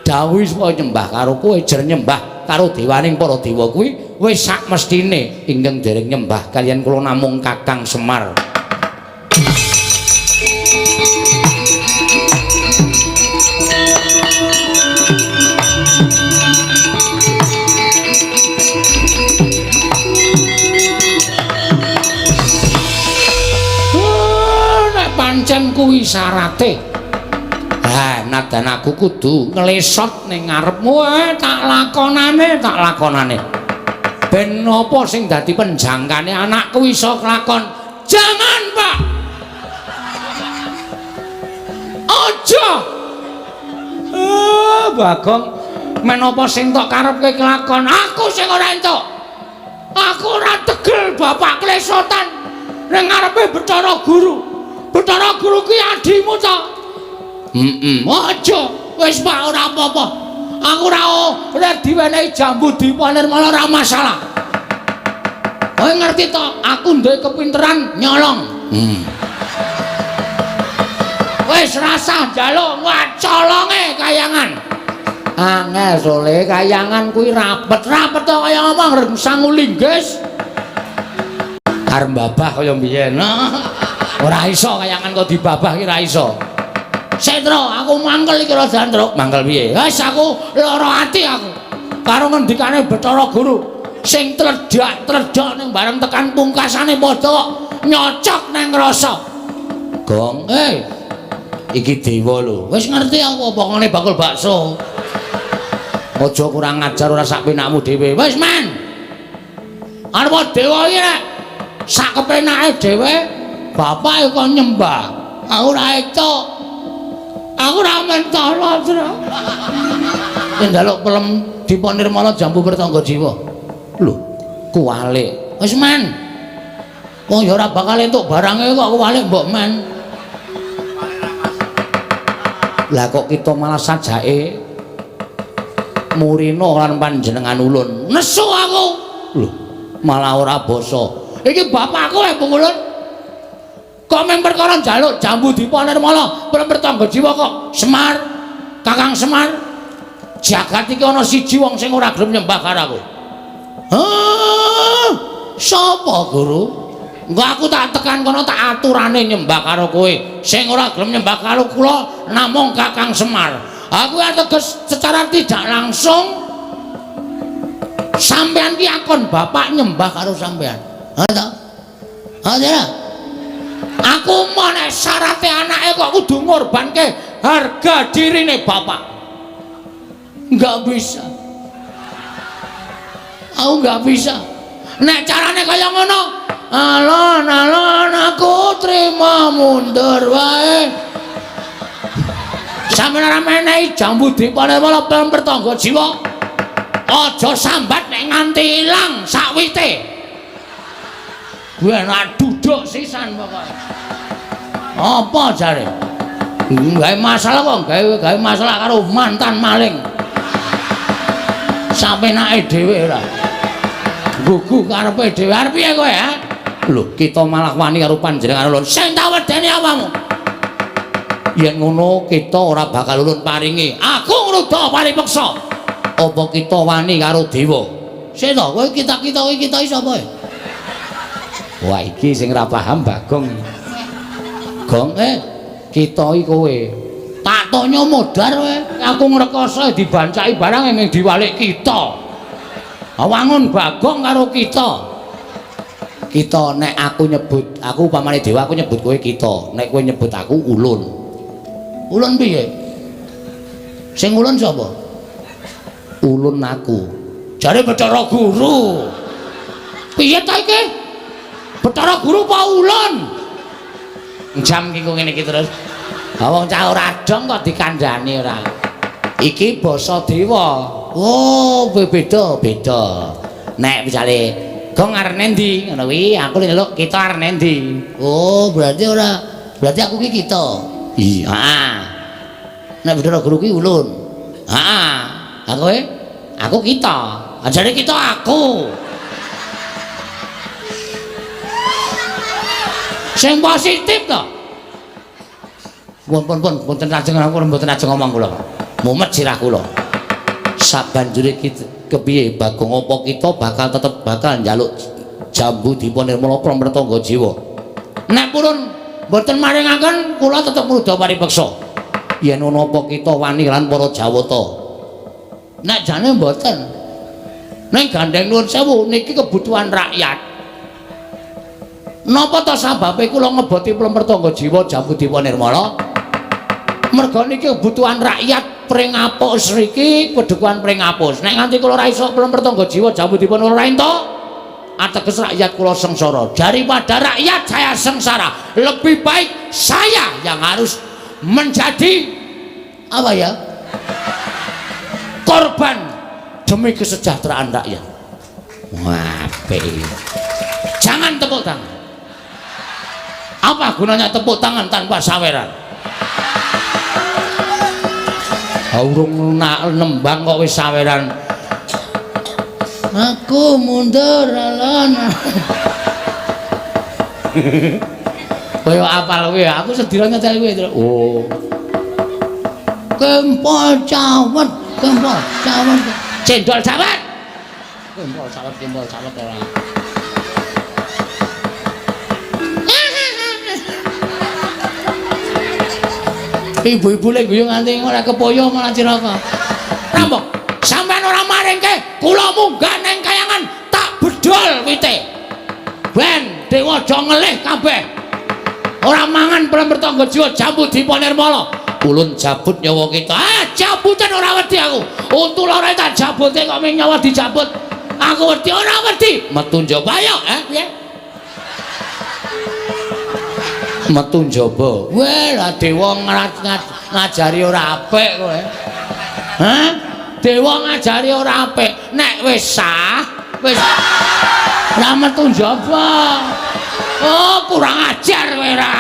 dawuhi supaya nyembah karo kowe, jer nyembah karo dewaning para dewa kuwi wis sak mestine ingkang dereng nyembah kaliyan kula namung Kakang Semar. Nek pancen kuwi syarate, ha nadan aku kudu nglesot ning ngarepmu, tak lakonane, tak lakonane. Ben apa sing dadi penjangkane anakku iso kelakon. Jangan, Pak. Aja. Bagong, men apa sing tok karepke kelakon, aku sing ora entuk. Aku ora tegel bapak klesotan ning ngarepe Bathara Guru. Bathara Guru ki adimu to. Heeh. Aja. Wis Pak ora apa-apa. Aku ora diwenehi Jambu Dipa Nirmala ora masalah. Kowe ngerti to, aku duwe kepinteran nyolong. Wis rasah njaluk wacolonge kayangan. Angel sole kayangan kuwi rapet-rapet to kaya ngomong sangu linggis. Arep babah kaya mbiyen. Ora iso kayangan kok dibabah ki ora iso. Setro, aku mangkel iki rada ndruk. Mangkel piye? Wis aku lara ati aku. Karo ngendikane Bathara Guru sing tledhak-tledhak ning bareng tekan pungkasane padha kok nyocok nang rasa. Gong, iki dewa lho. Wis ngerti aku opongane bakul bakso. Aja kurang ajar ora sak penakmu dhewe. Wis men. Arep dewa iki nek sak kepenake dhewe, bapak kok nyembah. Aku ora entuk. Aku ora mentala, Tru. Njaluk pelem Dipa Nirmala jambu pertangga jiwa. Lho, kuwalik. Wis men. Wong ya ora bakal entuk barange kok kuwalik mbok men. Lah kok kita malah sajake murina lan panjenengan ulun. Nesu aku. Lho, malah ora basa. Iki bapakku e Bung Ulun. Kok mung perkara njaluk jambu Dipa Nirmala pelem pertangga jiwa kok Semar, Kakang Semar. Jagat iki ana siji wong sing ora gelem nyembah karo aku. Hah? Sapa, Guru? Engko aku tak tekan kono tak aturane nyembah karo kowe. Sing ora gelem nyembah karo kula namung Kakang Semar. Aku ateges secara tidak langsung sampean ki akon bapak nyembah karo sampean. Ha ta? Ha ta? Aku mau nek syarate anake kok kudu ngorbanke harga dirine bapak. Enggak bisa. Aku enggak bisa. Nek carane kaya ngono, alon-alon aku trima mundur wae. Sampeyan ora menehi jambu Dipa Nirmala pelem pertangga jiwa. Aja sambat nek nganti ilang sakwite. Kuwi enak duduk sisan pokoke. Apa jare? Gawe masalah kok, gawe masalah karo mantan maling. Sapenake dhewe ora. Gugu karepe dhewe arep piye kowe, ha? Lho, kita malah wani karo panjenengan ulun. Sing tak wedeni awakmu. Yen ngono kita ora bakal ulun paringi. Aku ngruda paripeksa. Apa kita wani karo dewa? Sik to, kowe kita-kita kowe kita iki sapa? Wah, iki sing ora paham Bagong. Gong, kita iki kowe. Tak tonyo modar kowe. Aku ngrekoso dibancaki barang ning diwalik kita. Wangun Bagong karo kita. Kita nek aku nyebut, aku upamane dewa aku nyebut kowe kita. Nek kowe nyebut aku ulun. Ulun piye? Sing ulun sapa? Ulun aku. Jare Bathara Guru. Piye ta iki? Bathara Guru apa ulun? Jam iki kok ngene iki terus. Ha wong cah ora dong kok dikandhani ora. Iki basa dewa. Oh, beda beda. Nek misale gong arep nendi ngono kuwi, aku nyeluk kita arep nendi. Oh, berarti ora, berarti aku ki kita. Iya, heeh. Nek Bathara Guru ki ulun. Heeh. Ha kowe? Aku kita. Ajare kita aku. Sing positif to. Pun pun pun mboten ajeng aku mboten ajeng ngomong kula. Mumet sirah kula. Sabanjure kepiye Bagong apa kita bakal tetep bakal njaluk jambu Dipa Nirmala Pramratangga jiwa. Nek purun mboten maringaken kula tetep ngruda paripeksa. Yen ana apa kita wani lan para Jawata. Nek jane mboten. Ning gandeng nuwun sewu niki kebutuhan rakyat. Napa ta sababe kula ngeboti Plempertangga jiwa jambu Dipa Nirmala? Merga niki kebutuhan rakyat Pringapus riki, kedukuhan Pringapus. Nek nganti kula ora iso Plempertangga jiwa jambu Dipa Nirmala ora entuk, ateges rakyat kula sengsara. Daripada rakyat saya sengsara, lebih baik saya yang harus menjadi apa ya? Korban demi kesejahteraan rakyat. Wah, apik. Jangan tepuk tangan. Apa gunanya tepuk tangan tanpa saweran? Urung nembang kok wis saweran. Aku mundur alon. Kaya apal kowe, aku sedina nyetel kowe. Oh. Kempol cawet, kempol cawet. Cendol cawet. Kempol cawet, kempol cawet ora. Ibu-ibu lek guyu nganti ora kepoyo malah cilaka. Rampung. Sampeyan ora maringke, kula munggah neng kayangan tak bedol wite. Ben dewa aja ngelih kabeh. Ora mangan pelem tangga jiwa jambu dipa nirmala. Ulun jabut nyawa kita. Ah, jabutan ora wedi aku. Untu lara tak jabute kok ming nyawa dijabut. Aku wedi ora wedi. Metu njaba ayo, piye? Metu njaba. Weh, lah dewa ngajari ora apik kowe. Hah? Dewa ngajari ora apik. Nek wis sah, wis ora metu njaba. Oh, kurang ajar kowe ra.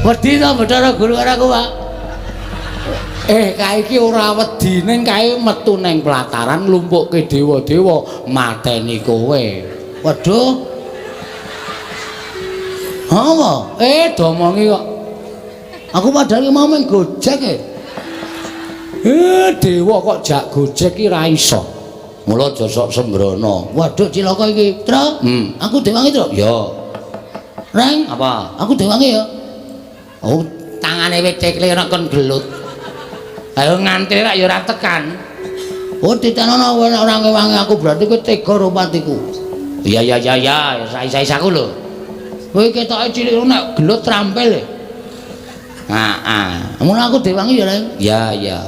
Wedi to Bathara Guru karo aku, Pak? Kae iki ora wedi ning kae metu ning pelataran nglumpukke dewa-dewa mateni kowe. Waduh. Apa? Domongi kok. Aku padahal mau main Gojek e. Dewa kok jak Gojek iki ra iso. Mula aja sok sembrono. Waduh cilaka iki, Tru. Aku dewangi, Tru. Ya. Reng, apa? Aku dewangi ya. Oh, tangane wit cekle ana kon gelut. Ayo ngantri rak ya ora tekan. Oh, titenono ora ngewangi aku berarti kowe tega karo patiku. Iya ya ya ya, sais-sais aku lho. Kowe ketoke cilik nek gelut trampil e. Heeh. Mun aku dewangi ya, Reng. Ya ya.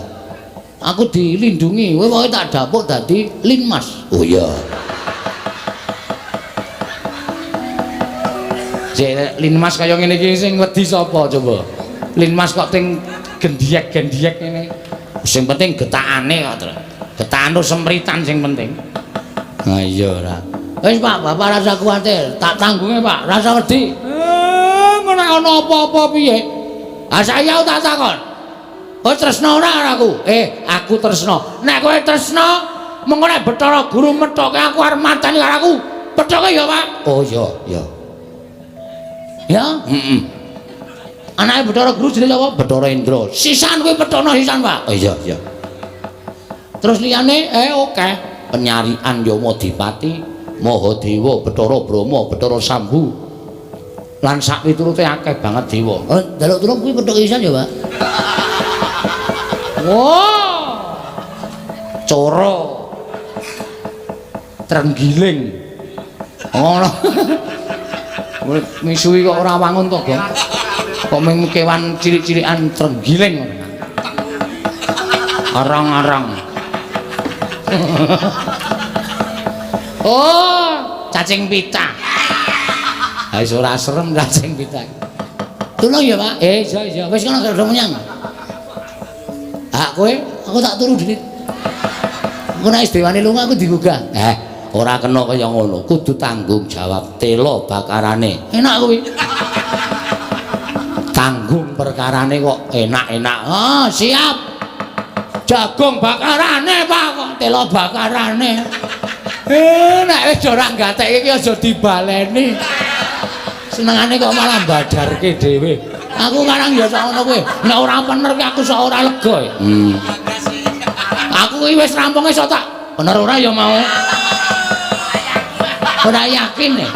Aku dilindungi, kowe pokoke tak dapuk dadi Linmas. Oh iya. Jek Linmas kaya ngene iki sing wedi sapa coba? Linmas kok ting gendhiyek-gendhiyek ngene. Sing penting getakane kok, Tru. Getakan semritan sing penting. Ha iya ora. Wis Pak, Bapak rasa kuwatir, tak tanggunge Pak, rasa wedi. Ngono ana apa-apa piye? Ha saiki aku tak takon. Kowe tresna ora karo aku? Aku tresna. Nek kowe tresna, mengko nek Bathara Guru methoke aku arep mateni karo aku. Pethoke ya, Pak. Oh iya, iya. Ya, heeh. Anake Bathara Guru jenenge sapa? Bathara Indra. Sisan kowe pethono sisan, Pak. Oh iya, iya. Terus liyane oke. Penyarian Yamadipati, Mahadewa, Bathara Brahma, Bathara Sambu. Lan sak piturute akeh banget dewa. Oh, njaluk tulung kuwi pethoke sisan ya, Pak. Wah. Coro. Trenggiling. Ngono. Misuwi kok ora wangun to, Gong. Kok mung kewan cilik-cilikan trenggiling. Arang-arang. Oh, cacing pita. Ha wis ora serem cacing pita. Tulung ya, Pak. Iya iya, wis kono gak menyang. Hak kowe, aku tak turu dhewe. Engko nek wis dewane lunga aku digugah. Ora kena kaya ngono, kudu tanggung jawab telo bakarane. Enak kuwi. Tanggung perkarane kok enak-enak. Oh, siap. Jagung bakarane, Pak, kok telo bakarane. Nek wis ora gatekke iki aja dibaleni. Senengane kok malah badarke dhewe. Aku karang ya sak ngono kuwi. Nek ora bener ki aku sak ora lega. Aku iki wis rampunge sok tak bener ora ya mau. Ora yakin e.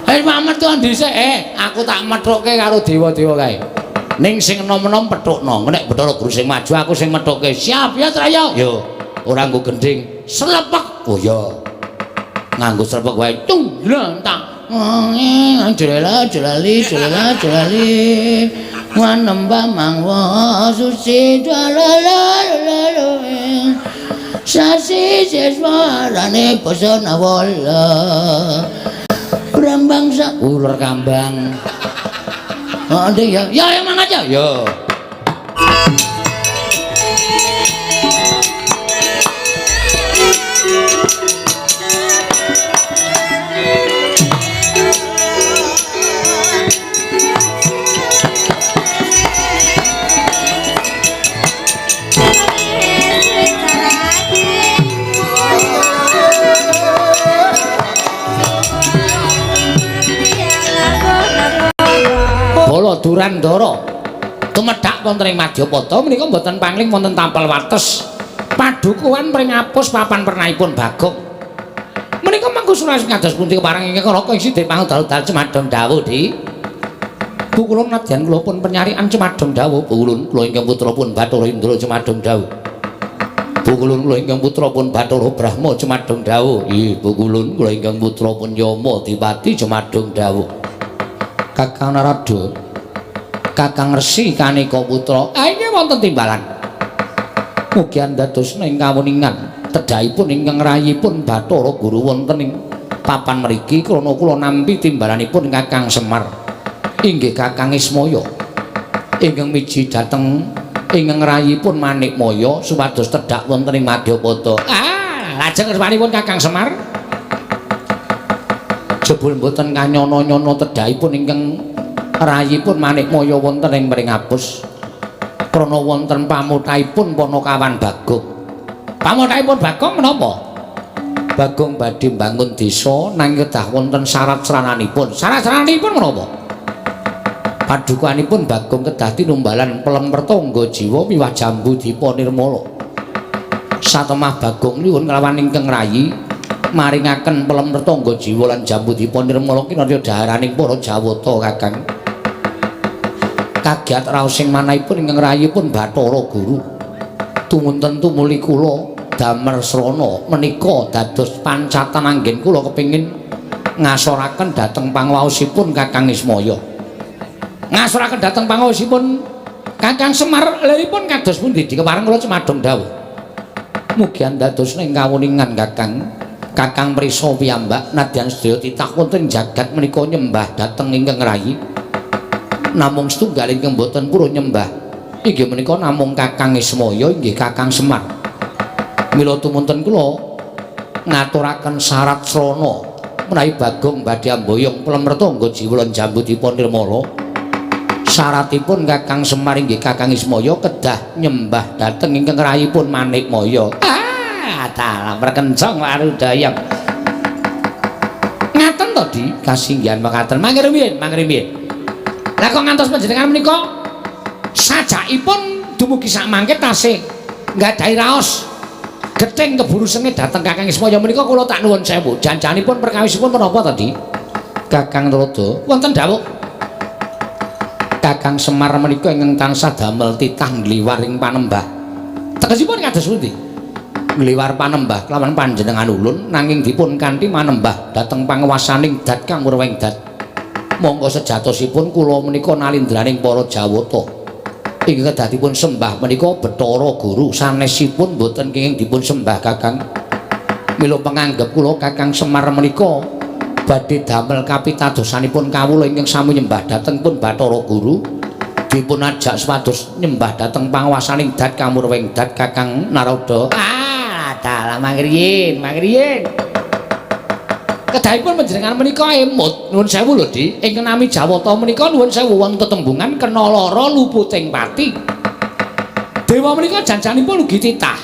Pak metu dhisik. Aku tak methukke karo dewa-dewa kae. Ning sing enom-enom pethukno. Nek Bathara Guru sing maju aku sing methukke. Siap ya, Traya? Yo. Ora nggo gendhing. Slepek. Oh iya. Nganggo slepek wae. Tung tak. Jlela jlali jlela jlali. Wanembah mangwa suci dalalala. Sasi seswarane basa nawala. Brambang sak uler kambang. Oh, ya, ya, ya mangat ya. Yo. Bala Durandara tumedhak wonten ing Madyapada menika mboten pangling wonten tampal wates. Padukuhan Pringapus papan pernahipun Bagong. Menika mangku suras kados pundi kepareng ingkang Raka isi pangudal-udal cemadong dawuh di. Bu kula nadyan kula pun penyarian cemadong dawuh, Bu ulun kula ingkang putra pun Bathara Indra cemadong dawuh. Bu kulun kula ingkang putra pun Bathara Brahma cemadong dawuh. Ih, Bu kulun kula ingkang putra pun Yama Dipati cemadong dawuh. Kakang Narada, Kakang Resi Kaneka putra. Ah inggih wonten timbalan. Mugi andados ing kawuningan tedhahipun ingkang rayipun Bathara Guru wonten ing papan mriki krana kula nampi timbalanipun Kakang Semar. Inggih Kakang Ismaya. Ingkang miji dhateng ingkang rayipun Manikmaya supados tedhak wonten ing Madyapada. Ah, lajeng kersmanipun Kakang Semar. Jebul mboten kanyono-nyono tedhahipun ingkang rayipun Manikmaya wonten ing Pringapus. Krana wonten pamutaipun Panakawan Bagong. Pamutaipun Bagong menapa? Bagong badhe mbangun desa nanging kedah wonten syarat srananipun. Syarat srananipun menapa? Padukanipun Bagong kedah tinumbalan pelem pertangga jiwa miwah jambu dipa nirmala. Satemah Bagong nyuwun kelawan ingkang rayi maringaken pelem pertangga jiwa lan jambu dipa nirmala kinarya dhaharaning para Jawata Kakang. Kagiat raosing manahipun ingkang rayipun Bathara Guru. Tumunten tumuli kula damel srana menika dados pancatan anggen kula kepengin ngasoraken dhateng pangwaosipun Kakang Ismaya. Ngasoraken dhateng pangaosipun Kakang Semar liripun kados pundi dikepareng kula cemadong dawuh. Mugi andados ing kawuningan Kakang. Kakang prisa piyambak nadyan sedaya titah wonten jagat menika nyembah dhateng ingkang rayi. Namung setunggal ingkang boten purun nyembah inggih menika namung Kakang Ismaya inggih Kakang Semar. Mila tumunten kula ngaturaken syarat srana menawi Bagong badhe amboyong pelem retangga jiwa lan jambu dipa nirmala. Syaratipun Kakang Semar inggih Kakang Ismaya kedah nyembah dhateng ingkang rayipun Manikmaya. Ah, dalah perkencong warudaya. Ngaten to, Di? Kasinggihan mekaten. Mangke rumiyin, mangke rumiyin. Lah kok ngantos panjenengan menika sajakipun dumugi sak mangke tasih nggadahi raos gething keburu sengit dhateng Kakang Ismaya menika kula tak nuwun sewu. Janjanipun perkawisipun menapa to, Di? Kakang Narada, wonten dawuh. Kakang Semar menika ingkang tansah damel titah ngliwar ing panembah. Tegesipun kados pundi? Ngliwar panembah kelawan panjenengan ulun nanging dipun kanthi manembah dhateng panguwasaning dat kang murweng dat. Monggo sejatosipun kula menika nalindraning para Jawata. Ingkang kedah dipun sembah menika Bathara Guru sanesipun boten kenging dipun sembah Kakang. Mila penganggep kula Kakang Semar menika badhe damel kapitadosanipun kawula ingkang sami nyembah dhateng pun Bathara Guru dipun ajak supados nyembah dhateng panguwasaning dat kamurweng dat Kakang Narada. Ah, dalah mangriyin, mangriyin. Kedahipun panjenengan menika emut nuwun sewu lho Di, ingkang nami Jawata menika nuwun sewu wonten tetembungan kena lara luputing pati. Dewa menika janjanipun ugi titah.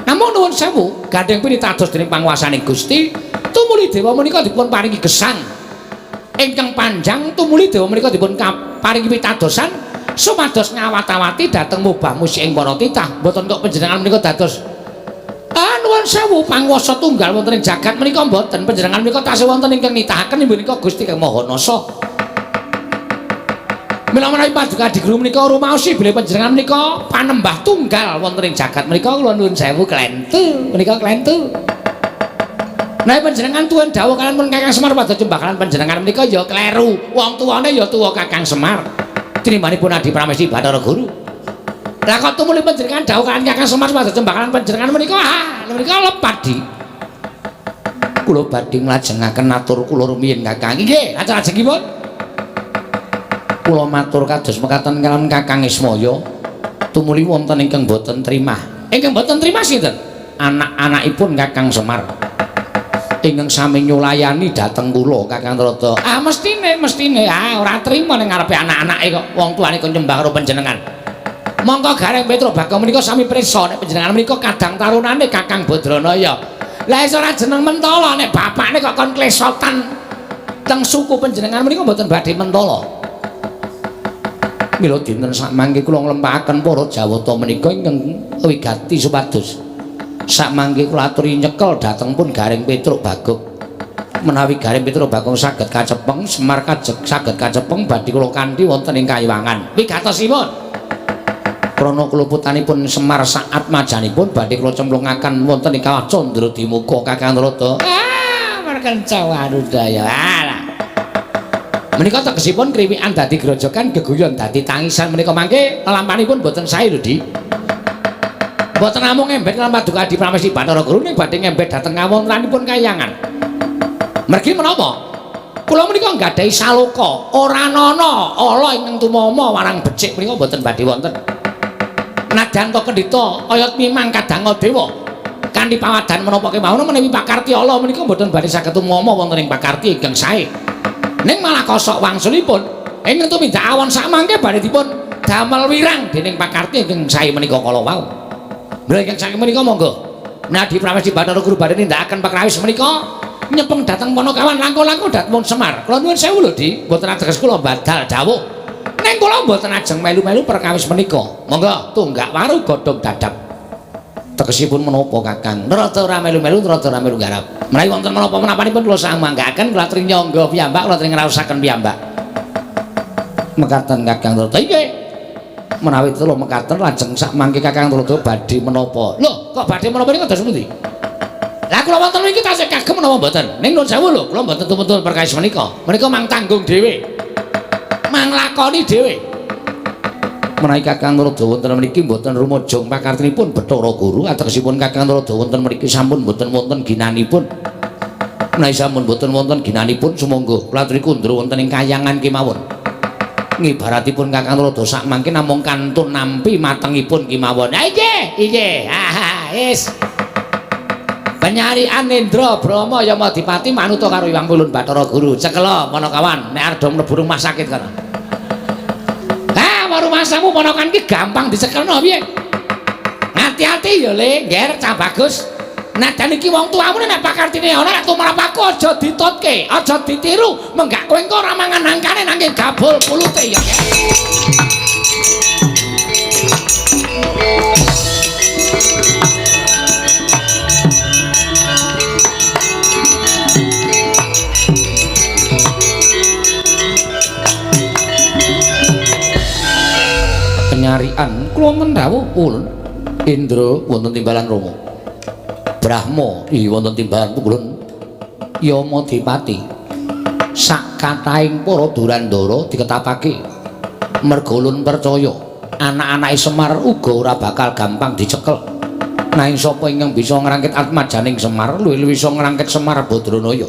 Namung nuwun sewu gandheng pinitados dening panguwasaning Gusti, tumuli dewa menika dipun paringi gesang ingkang panjang, tumuli dewa menika dipun paringi pitadosan supados ngawat-awati dhateng mubah musik ing para titah. Mboten kok panjenengan menika dados nuwun sewu panguwasa tunggal wonten ing jagat menika mboten. Panjenengan menika tasih wonten ingkang nitahaken inggih menika Gusti Kang Maha Nasa. Mila menawi paduka Adi Guru menika rumaosi bilih panjenengan menika panembah tunggal wonten ing jagat menika kula nuwun sewu klentu menika klentu. Nek panjenengan tuwin dawuh kalian pun Kakang Semar padha cembah kalian panjenengan menika ya kleru. Wong tuwane ya tuwa Kakang Semar. Tinimanipun Adi Pramesti Bathara Guru. Lah kok tumuli panjenengan dawuh kalian Kakang Semar padha cembah kalian panjenengan menika ah menika lepat Di. Kula badhe nglajengaken atur kula rumiyin Kakang. Inggih, lajengipun. Kula matur kados mekaten kalian Kakang Ismaya. Tumuli wonten ingkang boten trimah. Ingkang boten trimah sinten? Anak-anakipun Kakang Semar. Ingkang sami nyulayani dhateng kula Kakang Narada. Ah mestine, mestine. Ah ora trima ning ngarepe anak-anake kok wong tuane kon nyembah karo panjenengan. Mongko Gareng Petro Bagong menika sami prisa nek panjenengan menika kadang tarunane Kakang Badranaya. Lah iso ora jeneng mentala nek bapakne kok kon klesotan teng suku panjenengan menika mboten badhe mentala. Mila dinten sakmangke kula nglempahaken para Jawata menika ingkang wigati supados Sakmangke kula aturi nyekel dhateng pun Gareng Petruk Bagong. Menawi Gareng Petruk Bagong saged kacepeng, Semar kajeg saged kacepeng badhe kula kanthi wonten ing kayiwangan. Wigatosipun krana kluputanipun Semar saat majanipun badhe kula cemplungaken wonten ing kawah Candra Dimuka Kakang Tuladha. Ah, merkenca warudaya. Alah. Menika tegesipun kriwikan dadi grojogan, geguyon dadi tangisan menika mangke lelampanipun boten sae lho, Dik. Boten namung ngembet lan Paduka Adi Pramesti Bathara Guru ning badhe ngembet dhateng kawontenanipun kayangan. Mergi menapa? Kula menika nggadahi saloka, ora nana ala ingkang tumama marang becik menika boten badhe wonten. Nadyan to kendhita ayat mimang kadanga dewa kanthi pawadan menapa kemawon menawi pakarti ala menika boten badhe saged tumama wonten ing pakarti ingkang sae. Ning malah kosok wangsulipun ingkang tumindak awon sakmangke badhe dipun damel wirang dening pakarti ingkang sae menika kala wau. Mila ingkang saking menika monggo Nadi Pramesti Bathara Guru badhe nindakaken pakrawis menika nyepeng dhateng Panakawan langkung-langkung dhateng Semar. Kula nuwun sewu lho, Dik, mboten ateges kula badal dawuh. Ning kula mboten ajeng melu-melu perkawis menika. Monggo tunggak waru godhong dadap. Tegesipun menapa Kakang? Rada ora melu-melu, rada ora melu garap. Menawi wonten menapa menapanipun kula samanggaaken, kula aturi nyangga piyambak, kula aturi ngraosaken piyambak. Mekaten Kakang Tuladha. Inggih. Menawi telu mekaten lajeng sakmangke Kakang Tuladha badhe menapa? Lho, kok badhe menapa niku dados pundi? Lah kula wonten mriki tasih kagem menapa mboten? Ning nuwun sewu lho, kula mboten tumutun perkawis menika. Menika mang tanggung dhewe. Mang lakoni dhewe. Menawi Kakang Tuladha wonten mriki mboten rumajung pakartinipun Bathara Guru, ategesipun Kakang Tuladha wonten mriki sampun mboten wonten ginanipun. Menawi sampun mboten wonten ginanipun sumangga kula aturi kundur wonten ing kayangan kemawon. Ngibaratipun Kakang Tuladha sakmangke namung kantun nampi matengipun kemawon. Ha inggih, inggih. Ha wis. Penyarian Indra Brahma Yamadipati manuta karo Hyang Pulun Bathara Guru. Cekela Panakawan nek arep mlebu rumah sakit kono. Ha, rumasamu ponakan ki gampang dicekelno piye? Ngati-ati ya Le, ngger cah bagus. Najan iki wong tuamu nek pakartine ana nek tumrap aku aja ditutke, aja ditiru, menggak kowe engko ora mangan angkane nanging gabul pulute ya. Penyarian kula wonten dawuh ulun Indra wonten timbalan Rama Brahma wonten timbalan ulun Yamadipati sak kathahing para durandara diketapake merga ulun percaya anak-anake Semar uga ora bakal gampang dicekel. Nanging sapa ingkang bisa ngrangkit atmajaning Semar luwih-luwih iso ngrangkit Semar Badranaya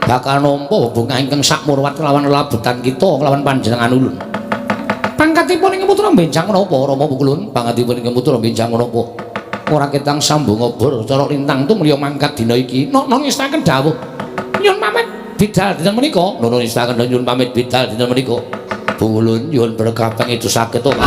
bakal nampa bebungah ingkang sakmurwat kelawan lelabutan kita kelawan panjenengan ulun. Pangkatipun ing putra benjang menapa Rama Pukulun? Pangkatipun ing putra benjang menapa? Ora ketang sambung obor cara lintang tumliya mangkat dina iki. Nono ngestaken dawuh. Nyuwun pamit bidal dinten menika. Nono ngestaken nyuwun pamit bidal dinten menika. Pukulun nyuwun berkah pangestu saged ora.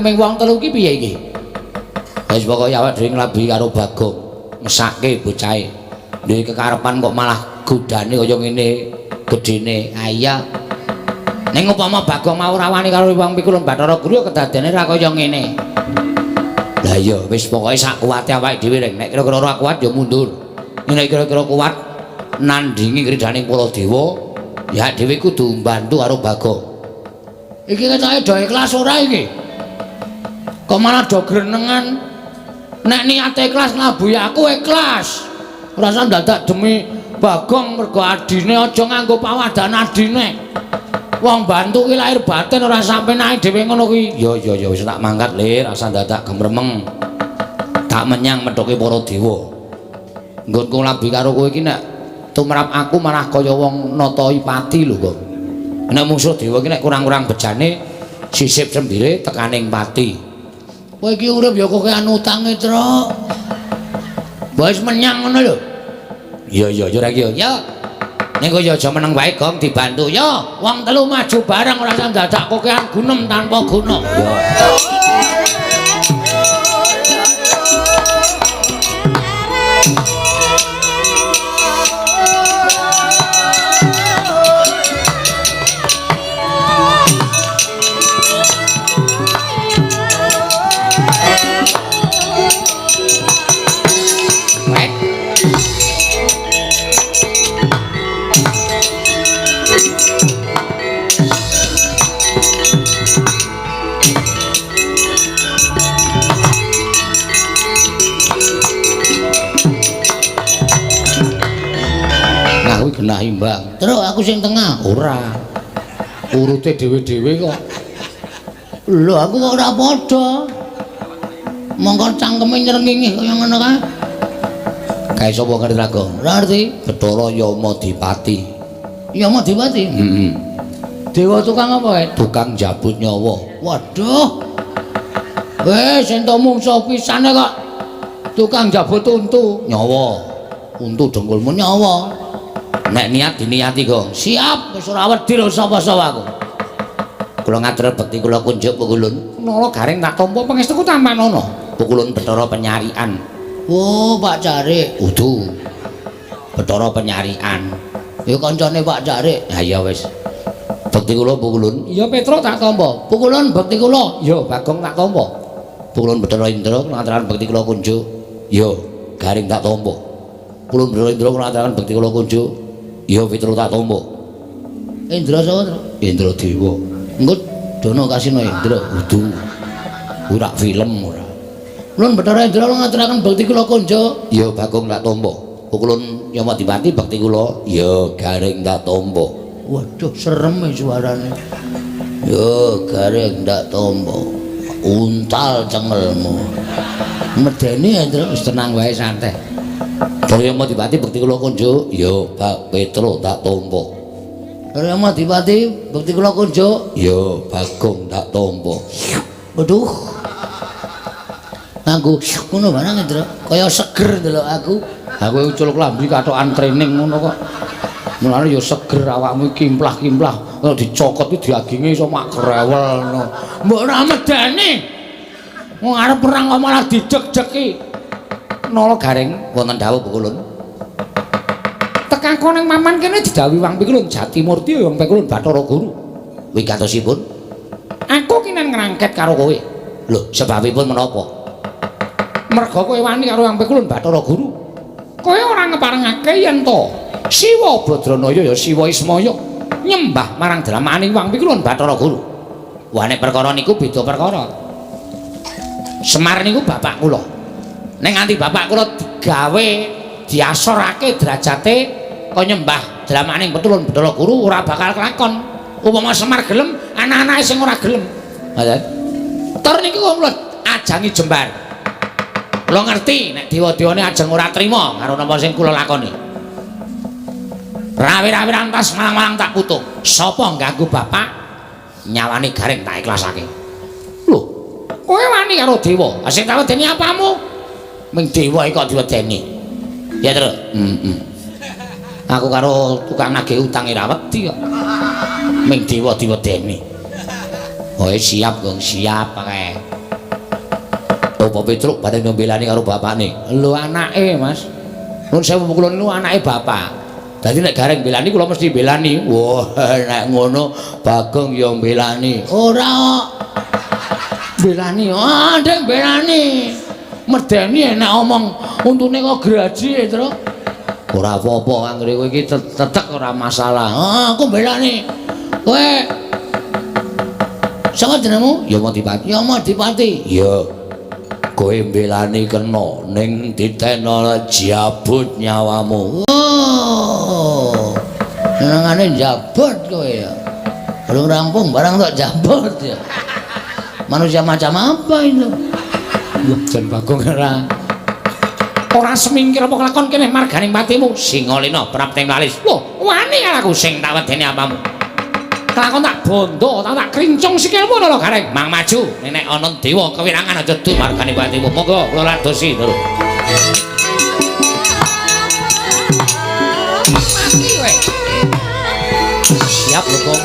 Ming wong telu iki piye iki? Wis pokoke awake dhewe nglabi karo Bagong, mesake bocahe. Duwe kekarepan kok malah godane kaya ngene gedene. Ha iya. Ning upama Bagong mau ora wani karo wong pikulun Bathara Guru kedadene ra kaya ngene. Lah iya wis pokoke sak kuwate awake dhewe reng. Nek kira-kira ora kuat ya mundur. Nek kira-kira kuat nandingi kridaning para dewa, ya dhewe kudu mbantu karo Bagong. Iki ketoke do ikhlas ora iki? Kok malah do grenengan. Nek niate ikhlas nglabuhi aku ikhlas. Ora usah dadak demi Bagong mergo adine aja nganggo pawadan adine. Wong bantu ki lahir batin ora sampe nae dhewe ngono kuwi. Ya ya ya wis tak mangkat Lir, ora usah dadak gemremeng. Tak menyang methuke para dewa. Nggonku nglabuhi karo kowe iki nek tumrap aku malah kaya wong natahi pati lho kok. Nek mungsuh dewa iki nek kurang-kurang bejane sisip sembire tekaning pati. Kowe iki urip ya kokean utange, Truk. Wis menyang ngono lho. Iya iya ya ora iki ya. Ning kowe ya aja meneng wae Gong dibantu. Ya, wong telu maju bareng ora usah dadak kokean gunem tanpa guna. Ya. Genah imbang. Terus aku sing tengah. Ora. Urute dhewe-dhewe kok. Lho aku kok ora padha. Mongko cangkeme nyrengingi kaya ngono kae. Kae sapa ngerti ra, Gong? Ora ngerti. Bathara Yamadipati. Yamadipati? Heeh. Dewa tukang apa kae? Tukang njabut nyawa. Waduh. Wis ento mungsuh pisane kok. Tukang njabut untu nyawa. Untu dengkulmu nyawa. Nek niat diniati, Gong. Siap, wis ora wedi lho sapa-sapa aku. Kula ngatur bekti kula kunjuk pukulun. Nala garing tak tampa pangestuku tampanana. Pukulun Bathara Penyarian. Oh, Pak Carik. Udu. Bathara Penyarian. Ya kancane Pak Carik. Ha iya wis. Bekti kula pukulun. Iya Petruk tak tampa. Pukulun bekti kula. Ya Bagong tak tampa. Pukulun Bathara Indra kula ngaturaken bekti kula kunjuk. Ya garing tak tampa. Pukulun Bathara Indra kula ngaturaken bekti kula kunjuk. Ya Petruk tak tampa. Indra sapa, Truk? Indra Dewa. Engko dono kasino Indra. Udu. Ora film ora. Ulun Bathara Indra kula ngaturaken bekti kula kunjuk. Ya Bagong tak tampa. Pukulun Yamadipati bekti kula. Ya garing tak tampa. Waduh serem suarane. Ya garing tak tampa. Untal cengelmu. Medeni Indra wis tenang wae santai. Bathara Yamadipati bekti kula kunjuk. Ya Pak Petruk tak tampa. Bathara Yamadipati bekti kula kunjuk. Ya Bagong tak tampa. Waduh. Nganggo ngono barang Indra, kaya seger ndelok aku. Aku ucul klambi kathokan training ngono kok. Mulane ya seger awakmu kimplah-kimplah, kalau dicokot iki daginge iso mak grewel ngono. Mbok ora medeni. Wong arep perang kok malah dideg-degi. Nala garing wonten dawuh pukulun. Tekako ning maman kene didhawuhi Wang Pikulun Jatimurti Wang Pikulun Bathara Guru. Wigatosipun aku kinen ngrangket karo kowe. Lho, sebabipun menapa? Merga kowe wani karo Wang Pikulun Bathara Guru. Kowe ora ngeparengake yen to Siwa Badranaya ya Siwa Ismaya nyembah marang dramane Wang Pikulun Bathara Guru. Wah nek perkara niku beda perkara. Semar niku bapak kula. Nek nganti bapak kula digawe diasorake derajate kaya nyembah dramane Petulun Bathara Guru ora bakal kelakon. Upama Semar gelem, anak-anake sing ora gelem. Ngoten. Tur niku kula ajangi jembar. Kula ngerti nek dewa-dewane ajeng ora trima karo napa sing kula lakoni. Rawi-rawi rantas malang-malang tak putung. Sapa ngganggu bapak nyawane garing tak ikhlasake. Lho, kowe wani karo dewa. Sing tak wedeni apamu? Ming dewa iki kok diwedeni. Ya, Truk. Heeh. Aku karo tukang nagih utang ora wedi kok. Ming dewa diwedeni. Oh, siap, Gong, siap kae. Apa Petruk badhe nyombelani karo bapakne? Lho anake, Mas. Nuwun sewu kula niku anake bapak. Dadi nek gareng belani kula mesti belani. Wah, nek ngono Bagong ya mbelani. Ora kok. Belani. Ah, ndek belani. Medeni nek omong untune kok graji, Truk. Ora apa-apa, anggere kowe iki tetek ora masalah. Ah, aku belani. Kowe Sapa jenengmu? Yamadipati. Yamadipati. Iya. Kowe mbelani kena ning ditena jabut nyawamu. Oh. Senengane jabut kowe ya. Belum rampung barang tok jabut ya. Manusia macam apa itu? Wah, jan Bagong ora. Ora semingkir apa kelakon kene marganing patimu. Singalena prapting lalis. Lho, wani aku sing tak wedeni apamu. Kelakon tak bondo, tak krincung sikilmu lho Gareng. Mang maju, nek ana dewa kewirangan aja duh marganing patimu. Monggo kula ladosi, Ndoro. Mati kowe. Siap lho, Gong.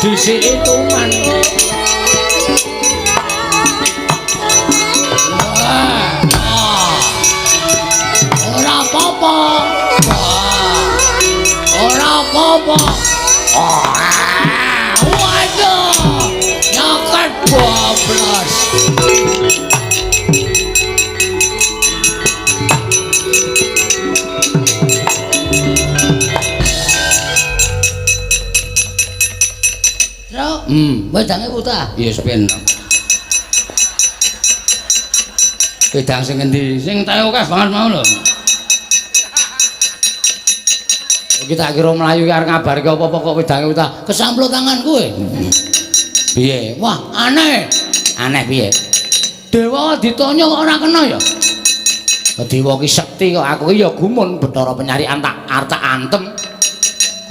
Dhisik tuman. Ora apa-apa. Ora apa-apa. Waduh. Nyoket bablas. Wedange putah. Yes ben. Wedang sing endi? Sing tae akeh banget mau lho. Iki tak kira mlayu arep ngabarke apa-apa kok wedange putah. Kesampluk tangan kowe. Piye? Wah, aneh. Aneh piye? Dewa ditanya kok ora kena ya? Dewa ki sekti kok aku ki ya gumun Bathara Penyarikan tak arep tak antem.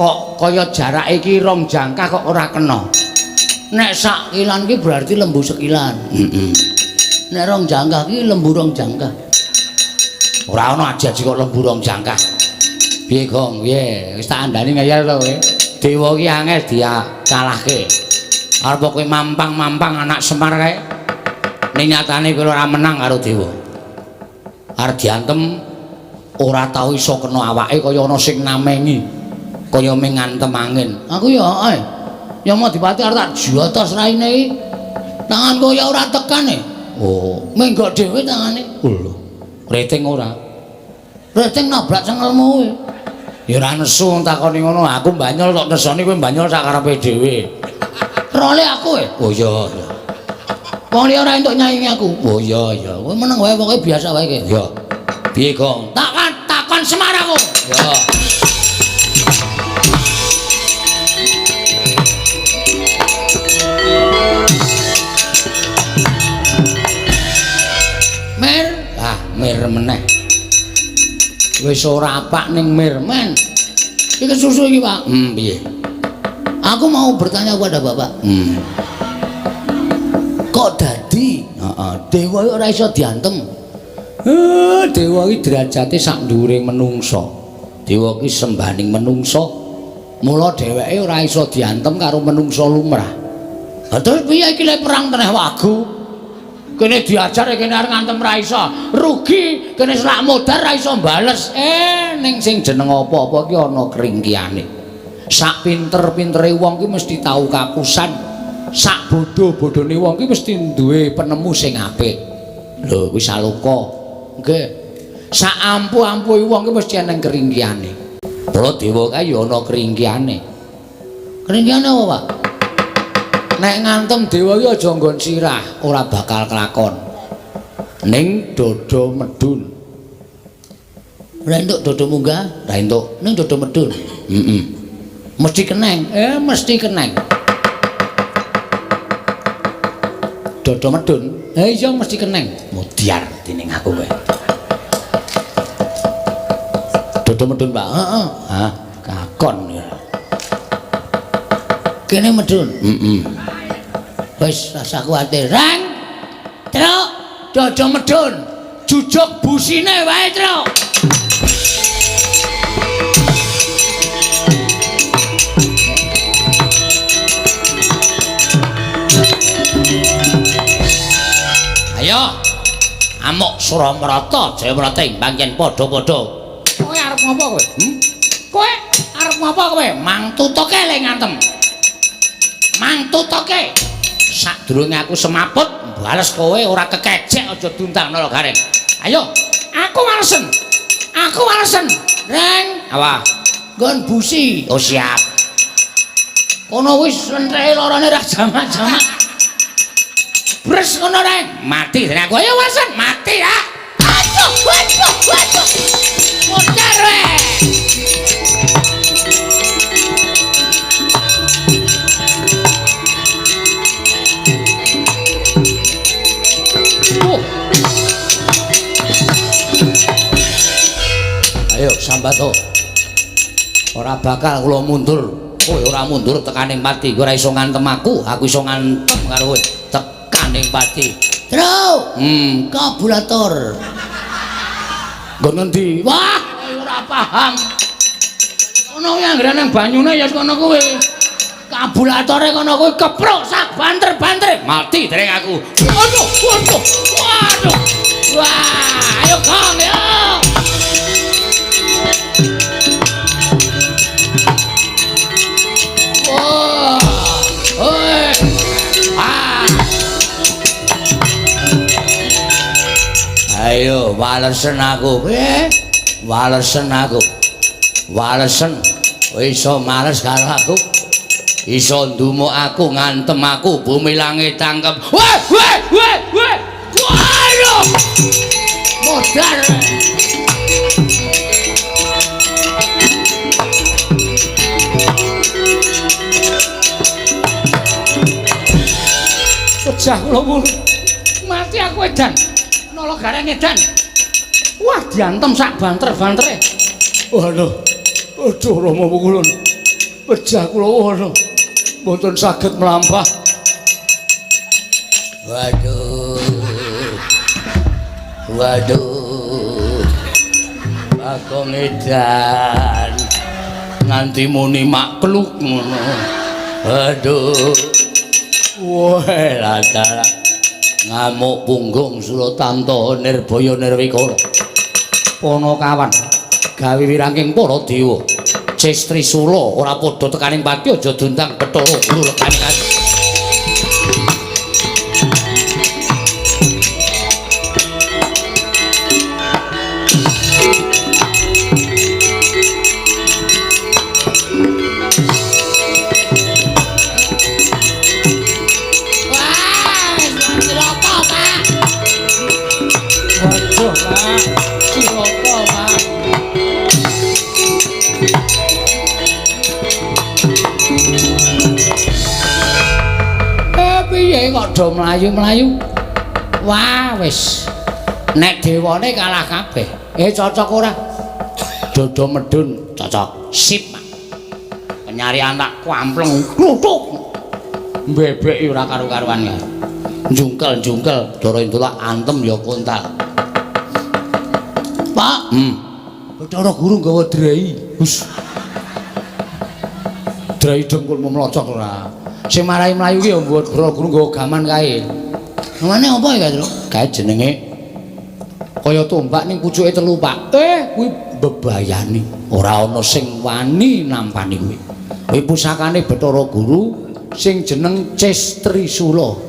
Kok kaya jarake iki rong jangkah kok ora kena. Nek sak kilan ki berarti lembu sekilan. Heeh. Nek rong jangkah ki lembu rong jangkah. Ora ana aji-aji kok lembu rong jangkah. Piye, Gong? Piye? Wis tak andani ngeyel to kowe. Dewa ki angel dikalahke. Arep kowe mampang-mampang anak Semar kae. Ning nyatane kowe ora menang karo dewa. Arep diantem ora tau iso kena awake kaya ana sing namengi. Kaya ming ngantem angin. Aku ya heeh. Yamadipati arep tak jotos raine iki. Tanganku ya ora tekan e. Oh, menggok dhewe tangane. Lho. Reting ora? Reting nabrak cengelmu kowe. Ya ora nesu takoni ngono, aku banyol tok nesoni kowe banyol sak karepe dhewe. Role aku e. Oh iya iya. Wong liya ora entuk nyaingi aku. Oh iya iya. Kowe meneng wae pokoke biasa wae iki. Iya. Piye, Gong? Takon Semar aku. Ya. Mir, ah mir meneh. Wis ora apak ning mir men. Iki susu iki, Pak. Piye? Aku mau bertanya kepada Bapak. Kok dadi? Heeh, dewa ora iso diantem. Dewa iki derajate sak dhuwure menungsa. Dewa iki sembaning menungsa. Mula dheweke ora iso diantem karo menungsa lumrah. Lah terus piye iki lek perang teneh wagu? Kene diajar kene arep ngantem ra iso. Rugi, kene selak modar ra iso bales. Ning sing jeneng apa-apa ki ana kringkiane. Sak pinter-pintere wong ki mesti tau kapusan. Sak bodho-bodhone wong ki mesti duwe penemu sing apik. Lho, kuwi saloka. Nggih. Sak ampuh-ampuhe wong ki mesti eneng kringkiane. Mula dewa kae ya ana kringkiane. Kringkiane apa, Pak? Nek ngantem dewa iki aja nggon sirah, ora bakal kelakon. Ning dodo medun. Ora entuk dodo munggah, ora entuk. Ning dodo medun. Heeh. Mesti keneng. Mesti keneng. Dodo medun. Iya mesti keneng. Mudyar dening aku kowe. Dodo medun, Pak. Heeh. Hah, kakon ya. Kene medun. Heeh. Wis rasa kuwatir. Rang. Truk, dodo medun. Jujuk busine wae, Truk. Ayo. Amuk Suramrata, Jayamrata ing pancen padha-padha. Kowe arep ngopo kowe? Kowe arep ngopo kowe? Mang tutuke le ngantem. Mang tutuke. Sadurunge aku semaput, bales kowe ora kekecek aja diundang Nala Gareng. Ayo, aku walesen. Aku walesen. Reng, apa? Nggon busi. Oh siap. Kono wis lentreke lorone ra jamak-jamak. Bres ngono Reng. Mati dene aku. Ayo walesen, mati ya. Aduh, aduh, aduh. Modar we. Ayo sambato. Ora bakal kula mundur. Kowe ora mundur tekaning pati. Kowe ora iso ngantem aku, aku iso ngantem karo kowe. Tekaning pati. Tru. Kabulator. Nggon ngendi? Wah, ora paham. Kono kuwi anggere nang banyune ya kono kuwi. Kabulatore kono kuwi keprok sak banter-banter. Mati dereng aku. Aduh, waduh. Waduh. Wah, ayo Kang ya. Ayo walesen aku. Walesen aku. Walesen. Iso males karo aku. Iso ndumuk aku, ngantem aku, bumi langit tangkep. Weh, weh, weh, weh. Waduh. Modar. Pecah kula ngono. Mati aku edan. Nala Gareng edan. Wah, diantem sak banter-bantere. Waduh. Aduh Rama Pukulun. Pecah kula waduh. Mboten saged mlampah. Waduh. Waduh. Bagong edan. Nganti muni makluk ngono. Aduh. Wah, latara. Ngamuk punggung Suratanta Nirbaya Nirwikara. Panakawan gawe wirangking para dewa. Ces Trisula ora padha tekaning pati aja diundang Bathara Guru lekane kae. Kok do mlayu-mlayu. Wah, wis. Nek dewane kalah kabeh. Cocok ora? Dodo medun cocok. Sip. Penyarian tak kampleng kluthuk. Mbebeki ora karu-karuan ya. Jungkel-jungkel Dara Indulak antem ya kontal. Pak. Bathara Guru nggawa drai. Hus. Drai dengkulmu mlocot ora. Sing marai mlayu ki ya Bathara Guru nggawa gaman kae. Gamane apa ya, Tru? Kae jenenge kaya tombak ning pucuke telu, Pak. Kuwi bebayani. Ora ana sing wani nampani kuwi. Kuwi pusakane Bathara Guru sing jeneng Ces Trisula.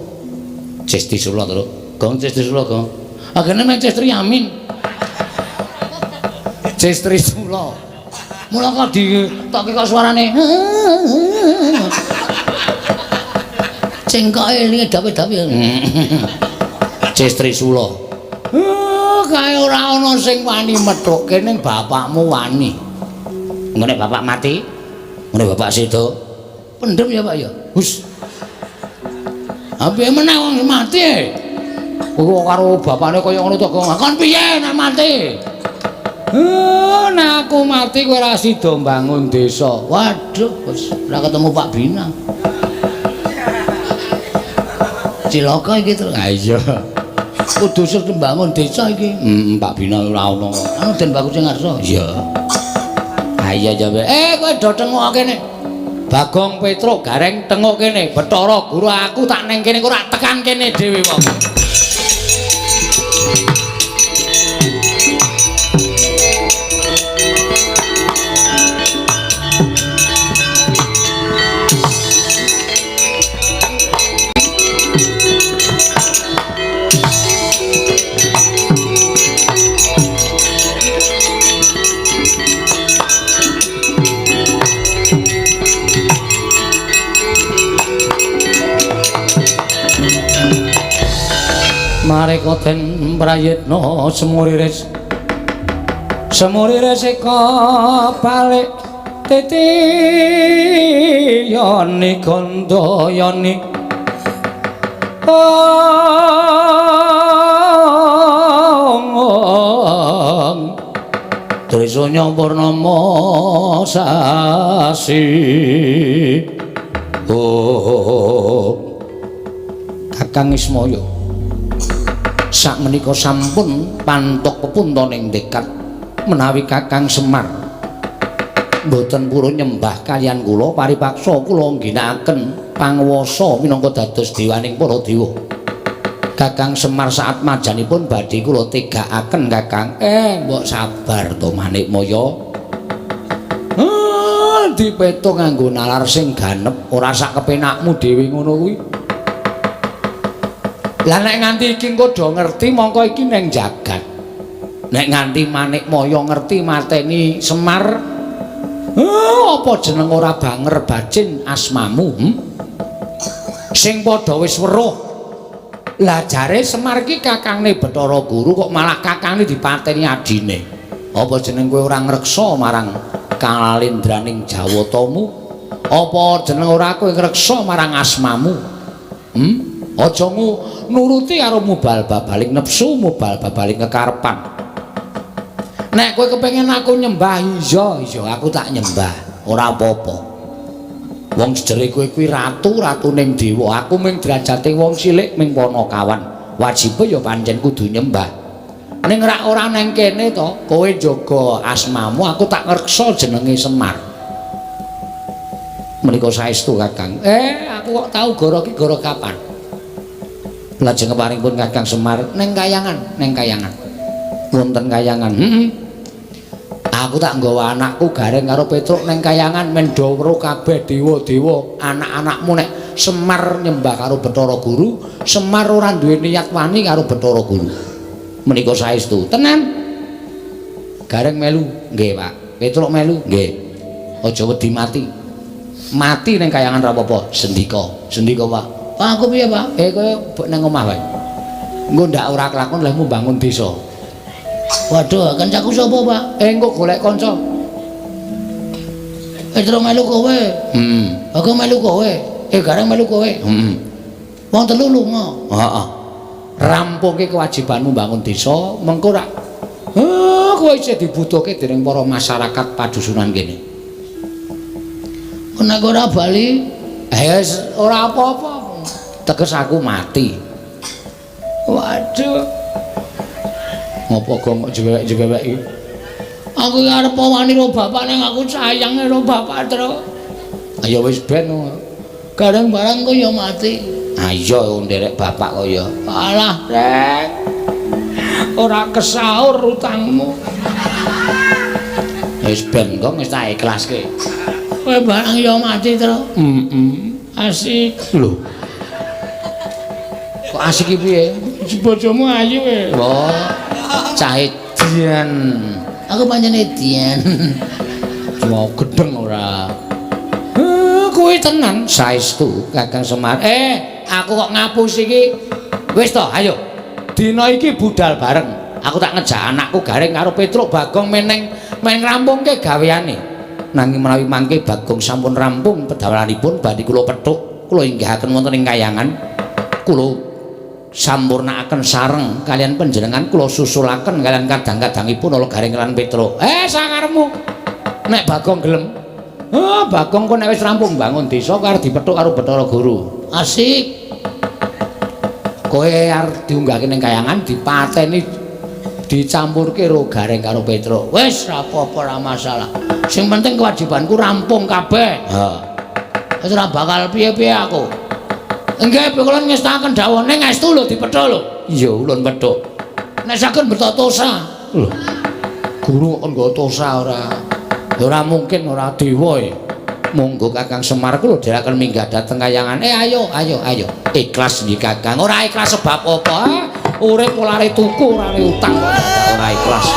Ces Trisula, Tru. Gong Ces Trisula, Gong. Agene men Ces Triamin. Ces Trisula. Mula kok ditokke kok suarane. Cengkoke elinge dawe-dawe. Ces Trisula. Kae ora ana sing wani methukke ning bapakmu wani. Engko nek bapak mati, ngene bapak sedo. Pendem ya, Pak ya. Hus. Ha piye meneh wong mati? Kuwi karo bapakne kaya ngono to, Gong. Kon piye nek mati? Nek aku mati kowe ora sida mbangun desa. Waduh, wis ora ketemu Pak Bina. Cilaka iki to. Ha iya. Kudu sing mbangun desa iki. Pak Bina ora ono. Anu Den Bagus sing ngarsa. Iya. Ha iya jawe. Kowe do tengok kene. Bagong Petruk Gareng tengok kene. Bathara Guru aku tak neng kene ora tekan kene dhewe wong. Mareka den prayitna semuriris semuriris eka balik titi yoni gandayani ong Trisanya purnama sasi. Oh Kakang Ismaya sakmenika sampun pantok pepuntoning dekat menawi Kakang Semar mboten purun nyembah kaliyan kula paripaksa kula ngginakaken panguwasa minangka dados dewaning para dewa. Kakang Semar saat majanipun badhe kula tegakaken Kakang. Mbok sabar to Manikmaya. Dipetung nganggo nalar sing ganep ora sak kepenakmu dhewe ngono kuwi. Lah nek nganti iki engko do ngerti mongko iki ning jagat. Nek nganti Manikmaya ngerti mateni Semar, apa jeneng ora banger bacin asmamu? Sing padha wis weruh. Lah jare Semar iki kakangne Bathara Guru kok malah kakangne dipateni adine. Apa jeneng kowe ora ngreksa marang kalalendraning Jawatamu? Apa jeneng ora kowe ngreksa marang asmamu? Aja nuruti karo mubal babaling nepsu, mubal babaling kekarepan. Nek kowe kepengin aku nyembah, iya iya aku tak nyembah, ora apa-apa. Wong jejere kowe kuwi ratu, ratuning dewa, aku mung derajate wong cilik ming panakawan. Wajibe ya pancen kudu nyembah. Ning rak ora nang kene to, kowe njaga asmamu, aku tak ngreksa jenenge Semar. Menika saestu Kakang. Aku kok tau goro ki goro kapan? Lajeng keparingipun Kakang Semar ning kayangan, ning kayangan. Wonten kayangan. Heeh. Aku tak nggawa anakku Gareng karo Petruk ning kayangan men do weruh kabeh dewa-dewa anak-anakmu nek Semar nyembah karo Bathara Guru, Semar ora duwe niat wani karo Bathara Guru. Menika saestu. Tenan. Gareng melu, nggih, Pak. Petruk melu, nggih. Aja wedi mati. Mati ning kayangan ra apa-apa, sendika. Sendika, Pak. Pak aku piye, Pak? Kowe nang omah wae. Engko ndak ora kelakon lehmu bangun desa. Waduh, kancaku sapa, Pak? Engko golek kanca. Petruk melu kowe. Heeh. Aku melu kowe. Gareng melu kowe. Heeh. Wong telu lunga. Heeh. Rampungke kewajibanmu bangun desa, mengko rak kowe isih dibutuhke dening para masyarakat padusunan kene. Nek ora bali, wis ora apa-apa. Teges aku mati. Waduh. Ngopo gong kok jewek-jewek iki? Aku iki arep wani karo bapak ning aku sayang karo bapak, Tru. Ayo wis ben. Gareng barang kok ya mati. Ayo nderek bapak kok ya. Alah, Rek. Ora kesaur utangmu. Wis ben kok wis tak ikhlaske. Kowe barang ya mati, Tru. Heeh. Asik. Lho. Kok asik iki piye? Bojomu ayu e. Wah. Cah edian. Aku pancen edian. Mau gedeng ora? Kuwi tenan saestu Kakang Semar. Aku kok ngapus iki. Wis to, ayo. Dina iki budal bareng. Aku tak ngejak anakku Gareng karo Petruk Bagong meneng men rampungke gaweane. Nanging menawi mangke Bagong sampun rampung pedamelanipun badhe kula pethuk, kula inggihaken wonten ing kayangan. Kula sampurnakaken sareng kaliyan panjenengan, kula susulaken kaliyan kadang-kadangipun ala Gareng lan Petruk. Sakarepmu. Nek Bagong gelem. Bagong kok nek wis rampung bangun desa arep dipethuk karo Bathara Guru. Asik. Kowe arep diunggahke ning kayangan dipateni dicampurke karo Gareng karo Petruk. Wis ra apa-apa, ra masalah. Sing penting kewajibanku rampung kabeh. Heeh. Wis ora bakal piye-piye aku. Nggih, kula ngestaken dawuh ning estu lho dipethuk lho. Iya, ulun pethuk. Nek saged beto tosa. Lho. Guru kok nggo tosa ora? Ora mungkin ora dewa e. Monggo Kakang Semar kula dherekaken minggah dhateng kayangan. Ayo, ayo, ayo. Ikhlas nggih Kakang. Ora ikhlas sebab apa? Urip olare tuku, ora utang kok ora ikhlas.